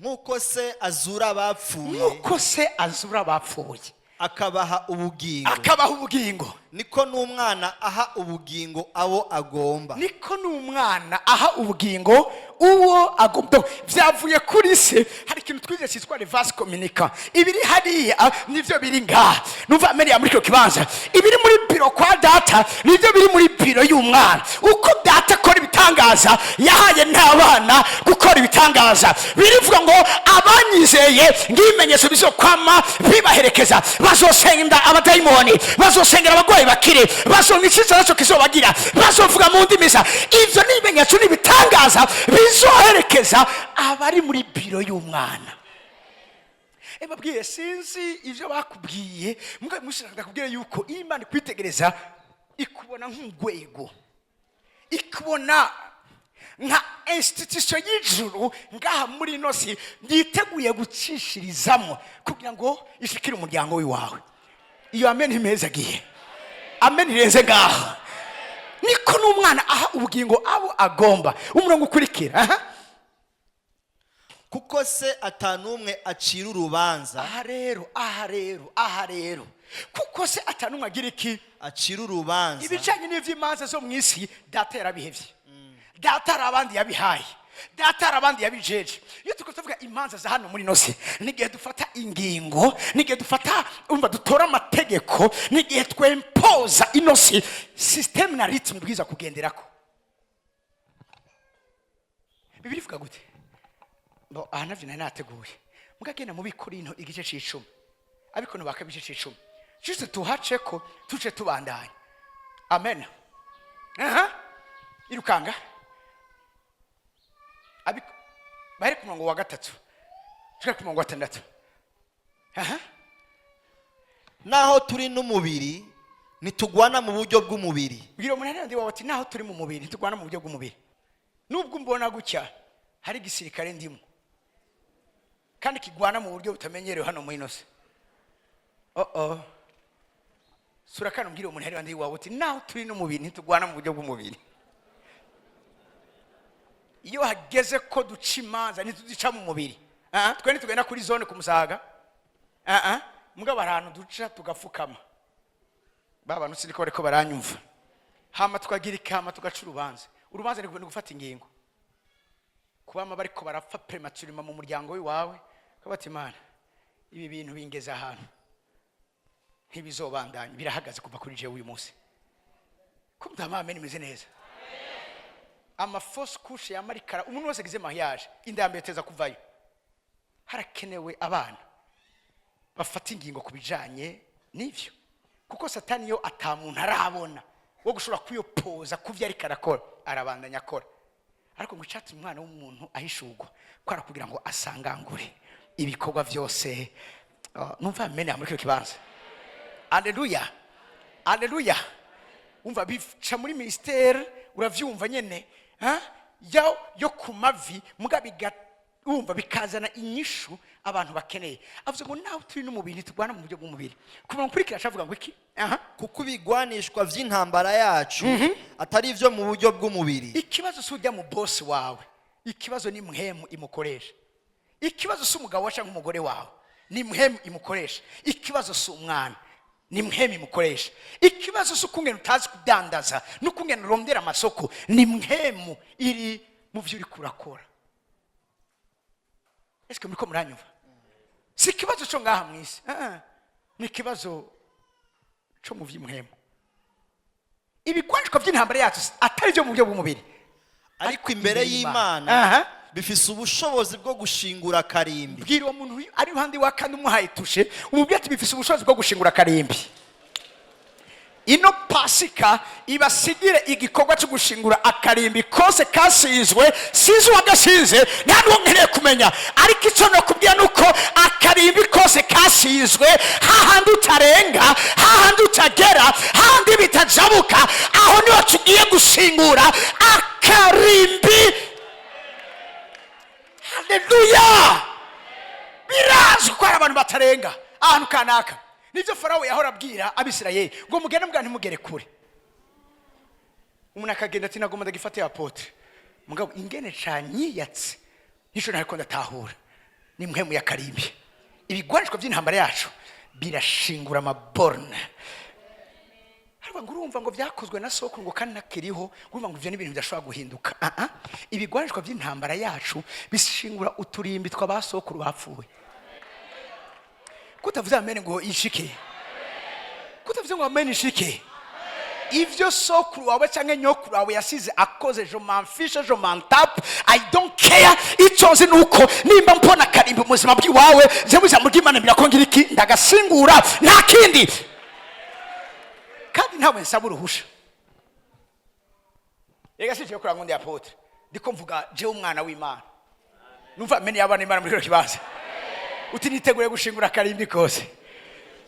Nk'uko se azura abapfuye, Nk'uko se azura abapfuye, akabaha ubugingo, akabaha ubugingo, niko n'umwana aha ubugingo abo agomba. Niko n'umwana aha ubugingo uwo agomba. Byavuye kuri se. Hari ikintu twize cyitwa vase communicant. Ibiri hariya nivyo biri ngaha. Numva amen ya muri kino kibanza. Ibiri muri biro kwa data nivyo biri muri biro y'umwana. Uko data akora ibitangaza, yahaye n'abana gukora ibitangaza. Birivuga ngo: "Abanyizeye, ng'ibimenyetso bizokwama bibaherekeza. Bazosenga abadayimoni, bazosengera abarwayi bakire, bazonka icyiza nacyo kizobagira, bazovuga mu ndimi." Ivyo ni ibimenyetso n'ibitangaza bizoherekeza abari muri biro y'umwana. Babwiye, sinzi ivyo bakubwiye, mbwa mushaka ndakubwira yuko iyo Imana ikwitegereza, ikubona nk'urwego, ikubona nka institution y'ijuru ngaha muri ino si yiteguye gucishirizamo kugira ngo ishikire umuryango w'iwawe. Iyo amen ntimezagiye, amen irenze ngaha. Niko n'umwana aha ubugingo abo agomba. Umurongo ukurikira, aha. Kuko se atanumwe acira urubanza. Aha rero, aha rero, aha rero, kuko se atanumwe agira iki? Acira urubanza. Ibijyanye n'iby'imanza zo mu isi, data yarabihevye. Data hari abandi yabihaye, data hari abandi yabijeje. Iyo turiko tuvuga imanza za hano muri ino si, n'igihe dufata ingingo, n'igihe dufata, umva, dutora amategeko, n'igihe twempoza ino si système na rythme bwiza kugenderako. Bibiri ivuga gute? Bo aha navyo nari nateguye. Mugagenda mu Bikorinto igice c'icumi, abikono baka igice c'icumi, juste tuhaceko tuce tubandanya. Amen. Aha irukanga. Bari ku murongo wa 3 turi ku murongo wa 6. Aha. Naho turi n'umubiri, ntitugwana mu buryo bw'umubiri. Bwira umuntu ari wawe ati: "Naho turi mu mubiri, ntitugwana mu buryo bw'umubiri." Nubwo mbona gutya, hari igisirikare ndimo kandi kigwana mu buryo butamenyerewe hano muri ino si. Oh oh, sura kandi umbwire umuntu ari wawe uti: "Naho turi n'umubiri, ntitugwana mu buryo bw'umubiri." Iyo hageze ko duca imanza, ntituzica mu mubiri. Ah, twe ntitugenda kuri zone ku Musaga. Ah, ah, mugabo hari ahantu duca tugapfukama. Ba bantu siniko bariko baranyumva. Hama tukagira ikama, tugaca urubanza. Urubanza ni gufata ingingo kubama bariko barapfa prématurément mu muryango w'iwawe, ukaba "Imana, ibi bintu bingeze ahantu ntibizobandanya, birahagaze kuva kuri jewe uyu munsi." Ko mutama amen imeze neza. Ama fausses couches yamarikara, umuntu wese agize mariage, inda ya mbere teza kuvayo. Harakenewe abana bafata ingingo ku bijanye n'ivyo, kuko Satani yo ata muntu arabona wo gushobora kwiyopoza ku byo ariko arakora, arabandanya akora. Ariko ngo icyatumye Umwana w'umuntu ahishurwa kwara kugira ngo asangangure ibikorwa byose. Numva amena muri kino kibanza. Aleluya, aleluya. Umva, bica muri ministère, uravyumva nyene, ha? Yo ku mavi muga wumva bikazana inyishu abantu bakeneye. Avuze ngo nawe turi no mu bintu turwana mu buryo bw'umubiri. Kuva mukurikira acavuga ngo iki? Aha. Kuko ibigwanishwa vy'intambara yacu atari ivyo mu buryo bw'umubiri. Ikibazo si ujya mu bosi wawe, ikibazo ni mpwemu imukoresha. Ikibazo si umugabo wawe cyangwa umugore wawe, ni mpwemu imukoresha. Ikibazo si umwana, ni mpwemu imukoresha. Ikibazo si ukungena utazi kudandaza n'ukungena urondera amasoko, ni mpwemu iri mu byo uri kurakora. Ese muriko muranyumva? Si ikibazo cyo ngaha mu isi. Ah, ah. Ni ikibazo cyo mu by'impwemu. Ibigwanishwa by'intambara yacu atari byo mu buryo bw'umubiri, ariko imbere y'Imana bifise ubushobozi bwo gushingura karimbi. Bwira uwo muntu ari iruhande wa kandi umuhaye tushe, umubwire ati: "Bifise ubushobozi bwo gushingura karimbi." Ino Pasika ibasigire igikorwa cyo gushingura akarimbi kose kasizwe. Sinzi uwagasize, nta n'uwo nkeneye kumenya, ariko icyo nakubwira ni uko akarimbi kose kasizwe hahandi utarenga, hahandi utagera, hahandi bitajabuka, aho niho tugiye gushingura akarimbi. Haleluya! Birazwi ko hari abantu batarenga ahantu kanaka. Nibyo Farawo yahora abwira Abisirayeli ngo: "Mugende mbwa ntimugere kure." Umuntu akagenda ati: "Nagomba ndagifate apôtre." Mugabo ingene canyiyatse nico ntariko ndatahura. Ni mpwemu ya karimbi. Ibigwanishwa by'intambara yacu birashingura ama bornes. Haravuga ngo urumva ngo byakozwe na soko, ngo kandi nakiriho, urumva ngo ivyo ni ibintu bidashobora guhinduka. Ah ah, ibigwanishwa by'intambara yacu bishingura uturimbi tw'abasokuru bapfuye. Kutavuze amen ngo ishike, kutavuze ngo amen ishike. Ivyo sokuru wawe cyangwa nyokuru wawe yasize akoze, je m'en fiche, je m'en tape, I don't care. Icyo nzi ni uko nimba mbona karimbi mu buzima bw'iwawe, je mu ijambo ry'Imana mbwira ko ngira iki? Ndagasingura, nta kindi, kandi ntawe nsaba uruhusha. Rega si cyo kuranga undi apôtre, ndiko mvuga jewe umwana w'Imana. Numva amen y'abana Imana muri kino kibanza. Uti: "Niteguye gushingura akarimbi kose."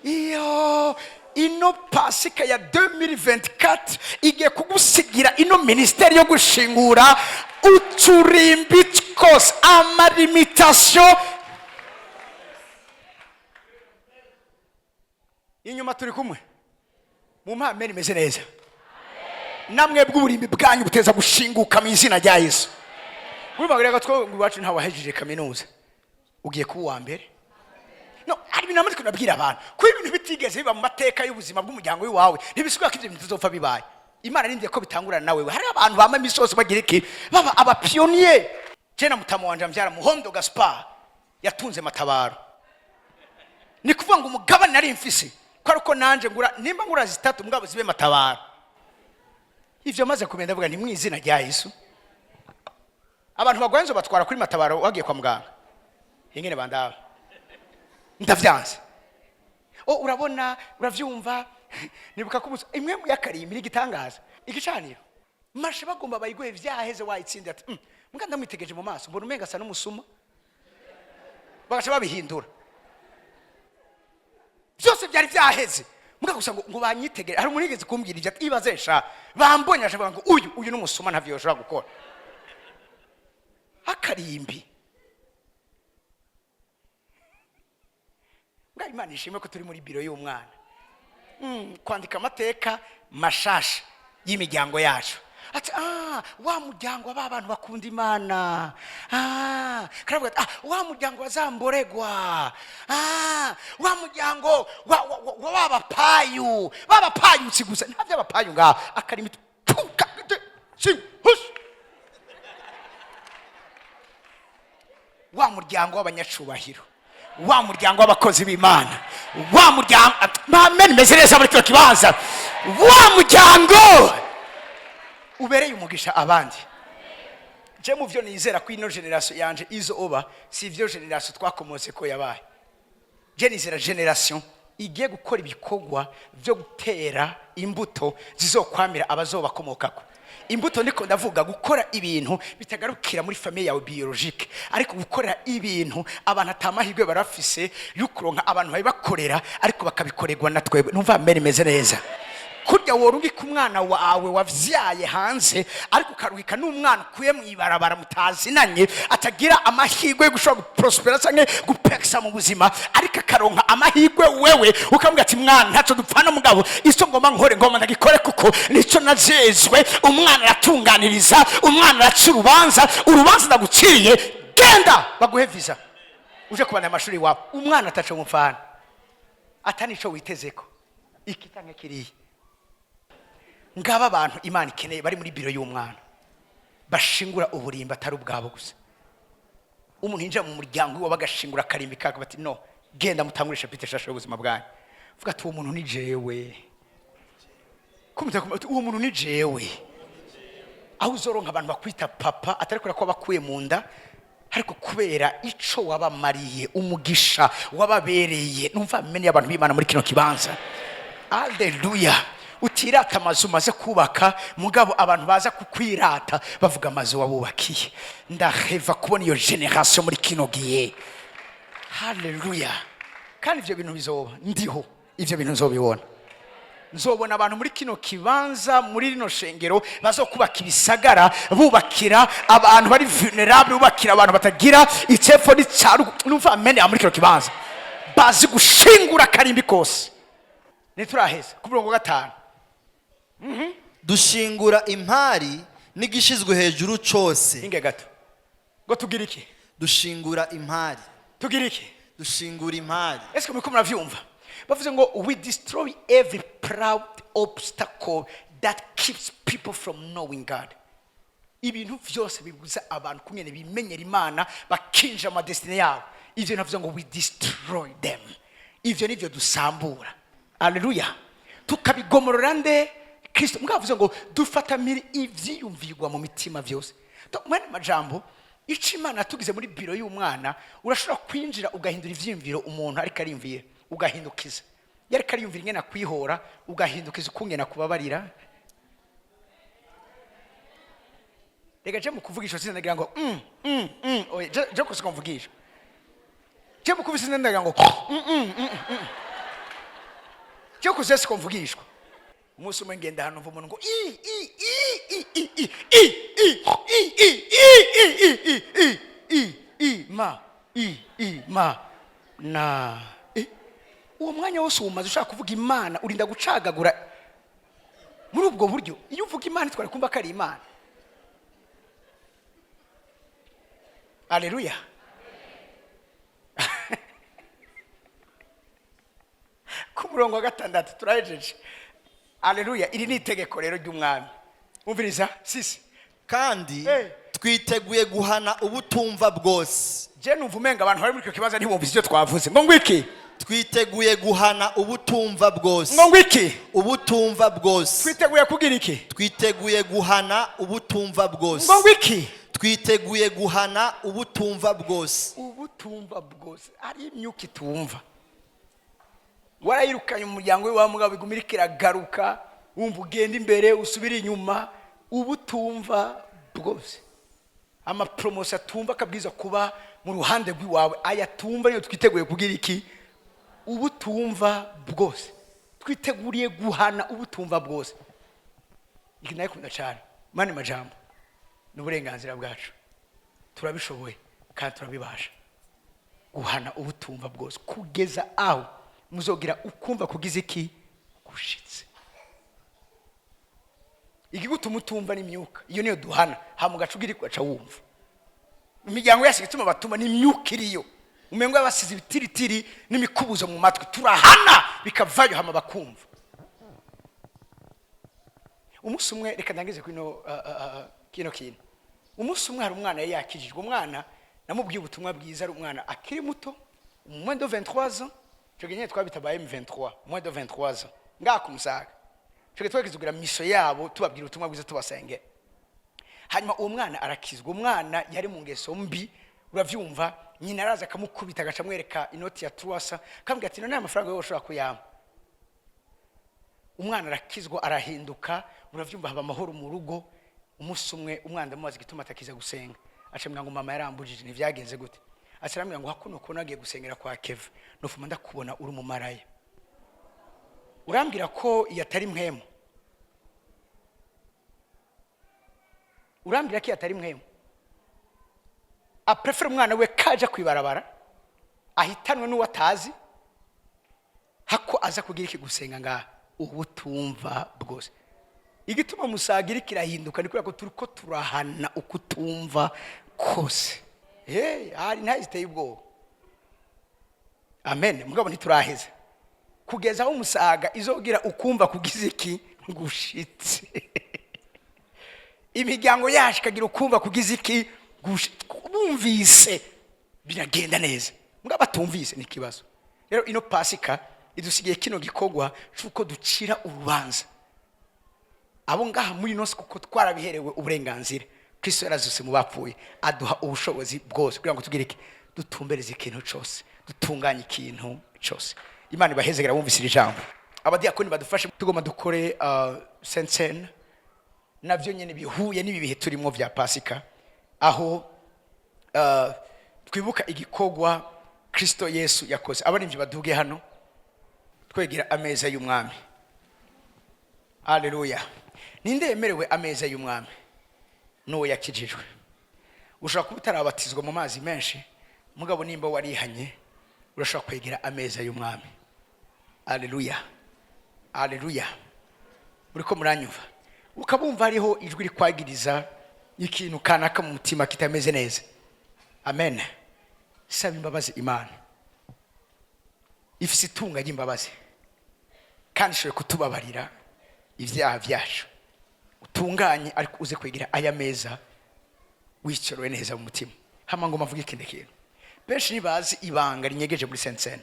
Iyo ino Pasika ya 2024 igiye kugusigira ino ministère yo gushingura uturimbi twose, ama limitations. Inyuma turi kumwe mu mpamene imeze neza. Namwe bw'uburimbi bwanyu buteza gushinguka mu izina rya Yesu. Urumva rero two iwacu ntawahejeje kaminuza, ugiye kuba uwa mbere. No hari ibintu namaze kunabwira abantu ko ibintu bitigeze biba mu mateka y'ubuzima bw'umuryango w'iwawe, ntibisigura ko ibyo bintu bizopfa bibaye. Imana irindiye ko bitangurana nawe. Hari abantu bama imisi yose bagira iki? Baba aba pionniers. Je na mutamu wanje ambyara, Muhondo Gaspar, yatunze Matabaro. Ni kuvuga ngo umugabane nari mfise ko ariko nanje ngura, nimba ngura zitatu mugabo zibe Matabaro. Ivyo maze kumenya, ndavuga ni mu izina rya Yesu. Abantu bagwaye inzo batwara kuri Matabaro, wagiye kwa muganga ingene bandaba, ndavyanze. O urabona, uravyumva, nibuka ko imwe mu yakarimbi n'igitangaza igicaniro mashe bagomba bayiguhe vyaheze, wayitsinze ati mbwa ndamwitegeje mu maso mbona umenga asa n'umusuma." Bagaca babihindura byose, byari byaheze. Mbwa gusa ngo banyitegere. Hari umuntu yigeze kumbwira ibyo ati: "Ibaze sha, bambonye aje bavuga ngo uyu n'umusuma, ntavyo yoshobora gukora." Akarimbi. Mbwa Imana ishimwe ko turi muri biro y'umwana. Kwandika amateka mashasha y'imiryango yacu, ati: "Ah, wa muryango wa ba bantu bakunda Imana." Ah, karavuga ati: "Ah, wa muryango wa zamboregwa. Ah, wa muryango wa wa bapayu babapayutsi." Gusa nta by'abapayu ngaho. Akarimi puka hush. Wa muryango w'abanyacubahiro, wa muryango w'abakozi b'Imana, wa muryango. Amen, meze neza muri kino kibanza. Wa muryango ubereye umugisha abandi. Je mu byo nizera ko ino génération yanje izo oba si ivyo génération twakomotse ko yabaye. Je nizera génération igiye gukora ibikorwa byo gutera imbuto zizokwamira abazobakomokako. Imbuto ndiko ndavuga, gukora ibintu bitagarukira muri famille yawe biologique, ariko gukora ibintu abantu atamahirwe barafise yo kuronka abantu babibakorera, ariko bakabikorerwa na twebwe. Numva mbere imeze neza. Kurya worungika umwana wawe wavyaye hanze, ariko ukarungika n'umwana ukuye mu ibarabara mutazinanye, atagira amahirwe yo gushobora guprospera canke gupekisa mu buzima, ariko akaronka amahirwe, wewe ukamubwira ati: "Mwana, ntaco dupfana, mugabo ico ngomba nkore, ngomba ndagikore kuko nico najejwe." Umwana aratunganiriza, umwana araca urubanza. Urubanza ndaguciye, genda baguhe visa uje kubana amashuri iwawe. Umwana ataco mupfana, atanico witezeko iki canke kiriya. Ngaba abantu Imana ikeneye bari muri biro y'umwana, bashingura uburimba atari ubwabo gusa. Umuntu yinjira mu muryango iwe bagashingura akarimbi kako, bati: "No, genda mutangure chapitre shasha y'ubuzima bwanyu." Vuga ati: "Uwo muntu ni jewe." Kumva ati: "Uwo muntu ni jewe." Aho uzoronka abantu bakwita papa, atari kubera ko wabakuye mu nda, ariko kubera ico wabamariye, umugisha wababereye. Numva mene abantu b'Imana muri kino kibanza. Aleluya! Utirata amazu umaze kubaka, mugabo abantu baza kukwirata bavuga amazu wabubakiye. Ndaheva kubona iyo génération muri kino gihe. Haleluya! Kandi ibyo bintu bizoba ndiho, ibyo bintu nzobibona. Nzobona abantu muri kino kibanza, muri rino shengero, bazokubaka ibisagara, bubakira abantu bari vulnerable, bubakira abantu batagira icepfo n'icyaru. Numva amene muri kino kibanza bazi gushingura akarimbi kose. Ntituraheza ku murongo wa 5. Dushingura impari n'igishizwe hejuru cose. Inge gato, ngo tugire iki? Dushingura impari. Tugire iki? Dushingura impari. Ese muriko muravyumva? Bavuze ngo we destroy every proud obstacle that keeps people from knowing God. Ibintu vyose bibuza abantu kungene bimenyera Imana, bakinjira mu ma destinée yabo, ivyo navuze ngo we destroy them. Ivyo nivyo dusambura. Aleluya! Tukabigomorora nde? Kristo. Mwavuze ngo dufatamira ivyiyumvirwa mu mitima vyose. Mwene majambo, ico Imana yatugize muri biro y'umwana, urashobora kwinjira ugahindura ivyiyumviro umuntu ariko ariyumvira, ugahindukiza. Iyo ariko ariyumvira ingene akwihora, ugahindukiza ukungene akubabarira. Reka je mu kuvugisha sindagira ngo oya, je kusiko mvugisha, je mu kuvugisha sindagira ngo je kuze siko mvugishwa. Umunsi umwe ngenda hano, mva umuntu ngo i i i i i i i i i i i i i i i i i ma i i ma na i. Uwo mwanya wose uwumaze ushaka kuvuga Imana, urinda gucagagura muri ubwo buryo. Iyo uvuga Imana twari kumva ko ari Imana. Aleluya! Ku murongo wa 6 turahejeje. Aleluya! Iri ni itegeko rero ry'umwami. Umviriza sisi. Kandi Hey. twiteguye guhana ubutumva bwose. Je numva umenga abantu bari muri icyo kibanza ntibumvise icyo twavuze. Ngo ngwiki? Twiteguye guhana ubutumva bwose. Ngo ngwiki? Ubutumva bwose. Twiteguye kugira iki? Twiteguye guhana ubutumva bwose. Ngo ngwiki? Twiteguye guhana ubutumva bwose. Ubutumva bwose. Ari imyuka itumva, warayirukanye mu muryango w'iwawe, mugabo iguma iriko iragaruka, wumva ugenda imbere usubira inyuma. Ubutumva bwose, ama promotion atumva akabwiza kuba mu ruhande rw'iwawe, aya tumva niyo twiteguye kugira iki? Ubutumva bwose, twiteguriye guhana ubutumva bwose. Iki nayikunda cyane. Mani majambo, ni uburenganzira bwacu, turabishoboye kandi turabibasha guhana ubutumva bwose kugeza aho muzogira ukumva kugize iki? Gushitse. Igigutuma utumva n'imyuka, iyo niyo duhana, hama ugaca ugira ugaca wumva. Imiryango yacu igituma batuma ni imyuka iriyo, umengo yabasize ibitiritiri n'imikubuzo mu matwi. Turahana bikavayo, hama bakumva. Umunsi umwe, reka ndangize kino kintu. Umunsi umwe hari umwana yari yakijijwe, umwana namubwiye ubutumwa bwiza ari umwana akiri muto, moins de 23 ans. Icyo gihe nyine twabita ba M23, moins de 23 ans, ngaha ku Musaga. Icyo gihe twagize kugira mission yabo, tubabwira ubutumwa bwiza, tubasengera. Hanyuma uwo mwana arakizwa. Umwana yari mu ngeso mbi, uravyumva, nyina araza akamukubita, agaca amwereka inoti ya 300, akambwira ati: "None aya mafaranga yowe ushobora kuyampa?" Umwana arakizwa, arahinduka, uravyumva, haba amahoro mu rugo. Umunsi umwe umwana ndamubaza igituma atakiza gusenga, acambwira ngo mama yarambujije. Ntivyagenze gute? Aca arambwira ngo hakuno kubona agiye gusengera kwa Keva, nofuma ndakubona uri umumaraya. Urambwira ko iyo atari mpwemu? Urambwira ko iyo atari mpwemu? Aprefera umwana we kaja kwibarabara ahitanwe n'uwo atazi, hako aza kugira iki gusenga ngaha. Ubu tumva bwose igituma Musaga iriko irahinduka ni kubera ko turiko turahana ukutumva kose. Hey, hari ntayo ziteye ubwoba. Amen. Mugabo ntituraheza kugeza aho Umusaga izogira ukumva kugize iki gushitse, imiryango yacu ikagira ukumva kugize iki bumvise biragenda neza, mugabo batumvise ni ikibazo. Rero ino Pasika idusigiye kino gikorwa c'uko ducira urubanza abo ngaha muri ino si, kuko twarabiherewe uburenganzira. Kristo yarazuse mu bapfuye, aduha ubushobozi bwose kugira ngo tugire iki? Dutumbereze ikintu cyose, dutunganye ikintu cyose. Imana ibahezegera bumvise iri jambo. Abadiyakoni badufashe, tugomba dukore Sainte Cène, navyo nyene bihuye n'ibi bihe turimo vya Pasika, aho twibuka igikorwa Kristo Yesu yakoze. Abarimvyi baduge hano, twegera ameza y'Umwami. Haleluya! Ninde yemerewe ameza y'Umwami? N'uwo yakijijwe. Ushobora kuba utarabatizwa mu mazi menshi, mugabo nimba warihanye urashobora kwegera ameza y'Umwami. Haleluya, haleluya! Uriko muranyumva? Ukabumva hariho ijwi rikwagiriza ikintu kanaka mu mutima kitameze neza. Amen. Saba imbabazi. Imana ifise itunga ry'imbabazi kandi ishoboye kutubabarira ibyaha byacu. Utunganye, ariko uze kwegera aya meza wicorowe neza mu mutima. Hama ngo mavuge ikindi kintu: benshi ntibazi ibanga rinyegeje muri Sainte Cène.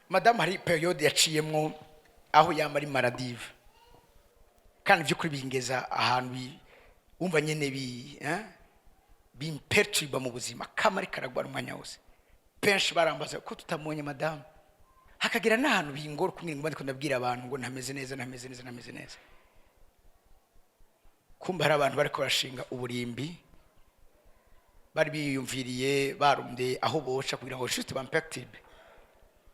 Madamu hari période yaciyemwo aho yama ari maladive, kandi by'ukuri bingeza ahantu wumva nyene bimperturba mu buzima, kama ariko aragwara umwanya wose. Benshi barambaza ko tutamubonye madamu, hakagira n'ahantu bingora kumwe ngo ndiko ndabwira abantu ngo ntameze neza, ntameze neza, ntameze neza. Kumva hari abantu bariko barashinga uburimbi, bari biyumviriye barumde aho boca kugira ngo juste bamperturbe.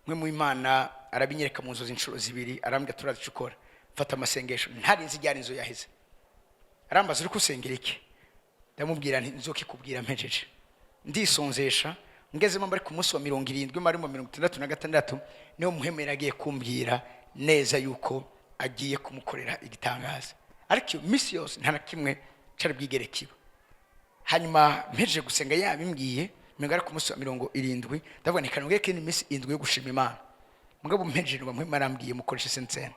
Mwe mu Imana arabinyereka mu nzozi inshuro zibiri, arambwira turazi icyo ukora, fata amasengesho. Ntarinzi ijyana inzu yaheze. Arambaza uri kusengera iki? Ndamubwira nti nzokikubwira mpejeje. Ndisonzesha, ngezemo bari ku munsi wa 70, bari mu 66, niho Muhemera agiye kumbwira neza yuko agiye kumukorera igitangaza. Ariko iyo minsi yose nta na kimwe cari bwigere kiba. Hanyuma mpejeje gusenga yabimbwiye, menga ari ku munsi wa 70, ndavuga nti kanongere kindi minsi 7 yo gushima Imana. Mugabo mpejeje ngo Muhema arambwiye mukoreshe Sainte Cène.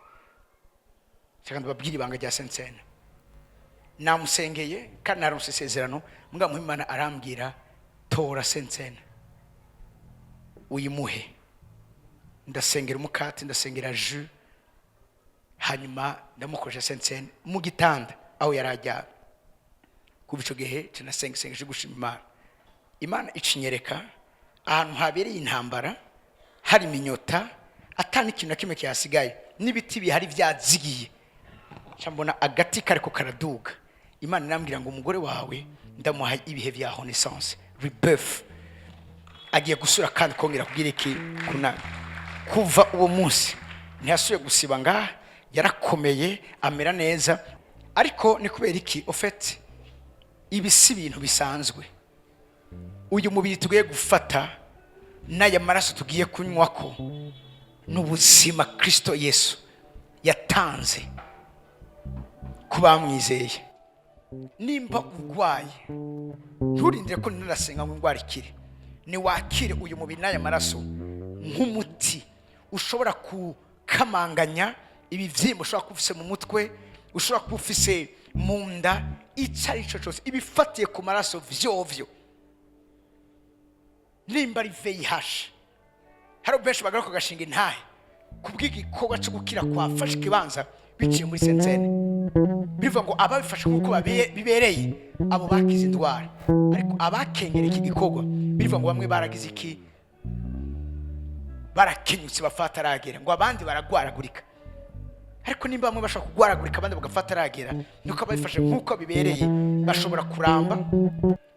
Shaka ndababwira ibanga rya Sainte Cène. Namusengeye kandi naronse isezerano, mugabo Muhimana arambwira tora Sainte Cène uyimuhe. Ndasengera umukati, ndasengera jus, hanyuma ndamukoresha Sainte Cène mu gitanda aho yari aryamye. Kuva ico gihe canasenga isengesho gushima Imana. Imana icinyereka ahantu habereye intambara, hari iminyota, ata n'ikintu na kimwe kihasigaye, n'ibiti bihari byazigiye. Nca mbona agati kariko karaduga. Imana irambwira ngo umugore wawe ndamuha ibihe vya renaissance, rebirth, agiye gusura kandi kongera kugira iki kunama. Kuva uwo munsi ntiyasubiye gusiba ngaha, yarakomeye, amera neza. Ariko ni kubera iki? Au fait, ibi si ibintu bisanzwe. Uyu mubiri tugiye gufata n'aya maraso tugiye kunywa ko n'ubuzima Kristo Yesu yatanze ku bamwizeye. Nimba urwaye, nturindire ko narasenga ngo indwara ikire. Niwakire uyu mubiri n'aya maraso nk'umuti ushobora kukamanganya ibibyimba ushobora kuba ufise mu mutwe, ushobora kuba ufise mu nda, icyo ari cyo cyose, ibifatiye ku maraso vyovyo. Nimba ari VIH, hari benshi bagaruka bagashinga intahe kubw'igikorwa cyo gukira kwafashe ikibanza biciye muri Sainte Cène. Bivuga ngo ababifashe nk'uko bibereye, abo bakize indwara, ariko abakengera iki gikorwa, bivuga ngo bamwe baragize iki? Barakenyutse, bapfa bataragera, ngo abandi baragwaragurika. Ariko nimba bamwe bashobora kugwaragurika, abandi bagafata aragera, nuko ababifashe nk'uko bibereye bashobora kuramba,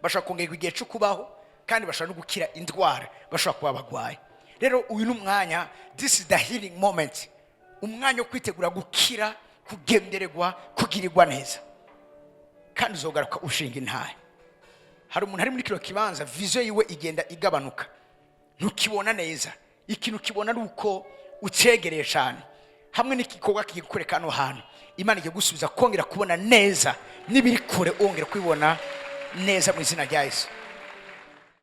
bashobora kongerwa igihe cyo kubaho, kandi bashobora no gukira indwara bashobora kuba bagwaye. Rero uyu ni umwanya, this is the healing moment, umwanya wo kwitegura gukira, kugendererwa, kugirirwa neza, kandi uzogaruka ushinga intahe. Hari umuntu ari muri kino kibanza, vision yiwe igenda igabanuka, ntukibona neza. Ikintu ukibona ari uko ucegereye cyane. Hamwe n'igikorwa kigiye gukoreka hano hantu, Imana igiye gusubiza kongera kubona neza, n'ibiri kure wongera kubibona neza mu izina rya Yesu.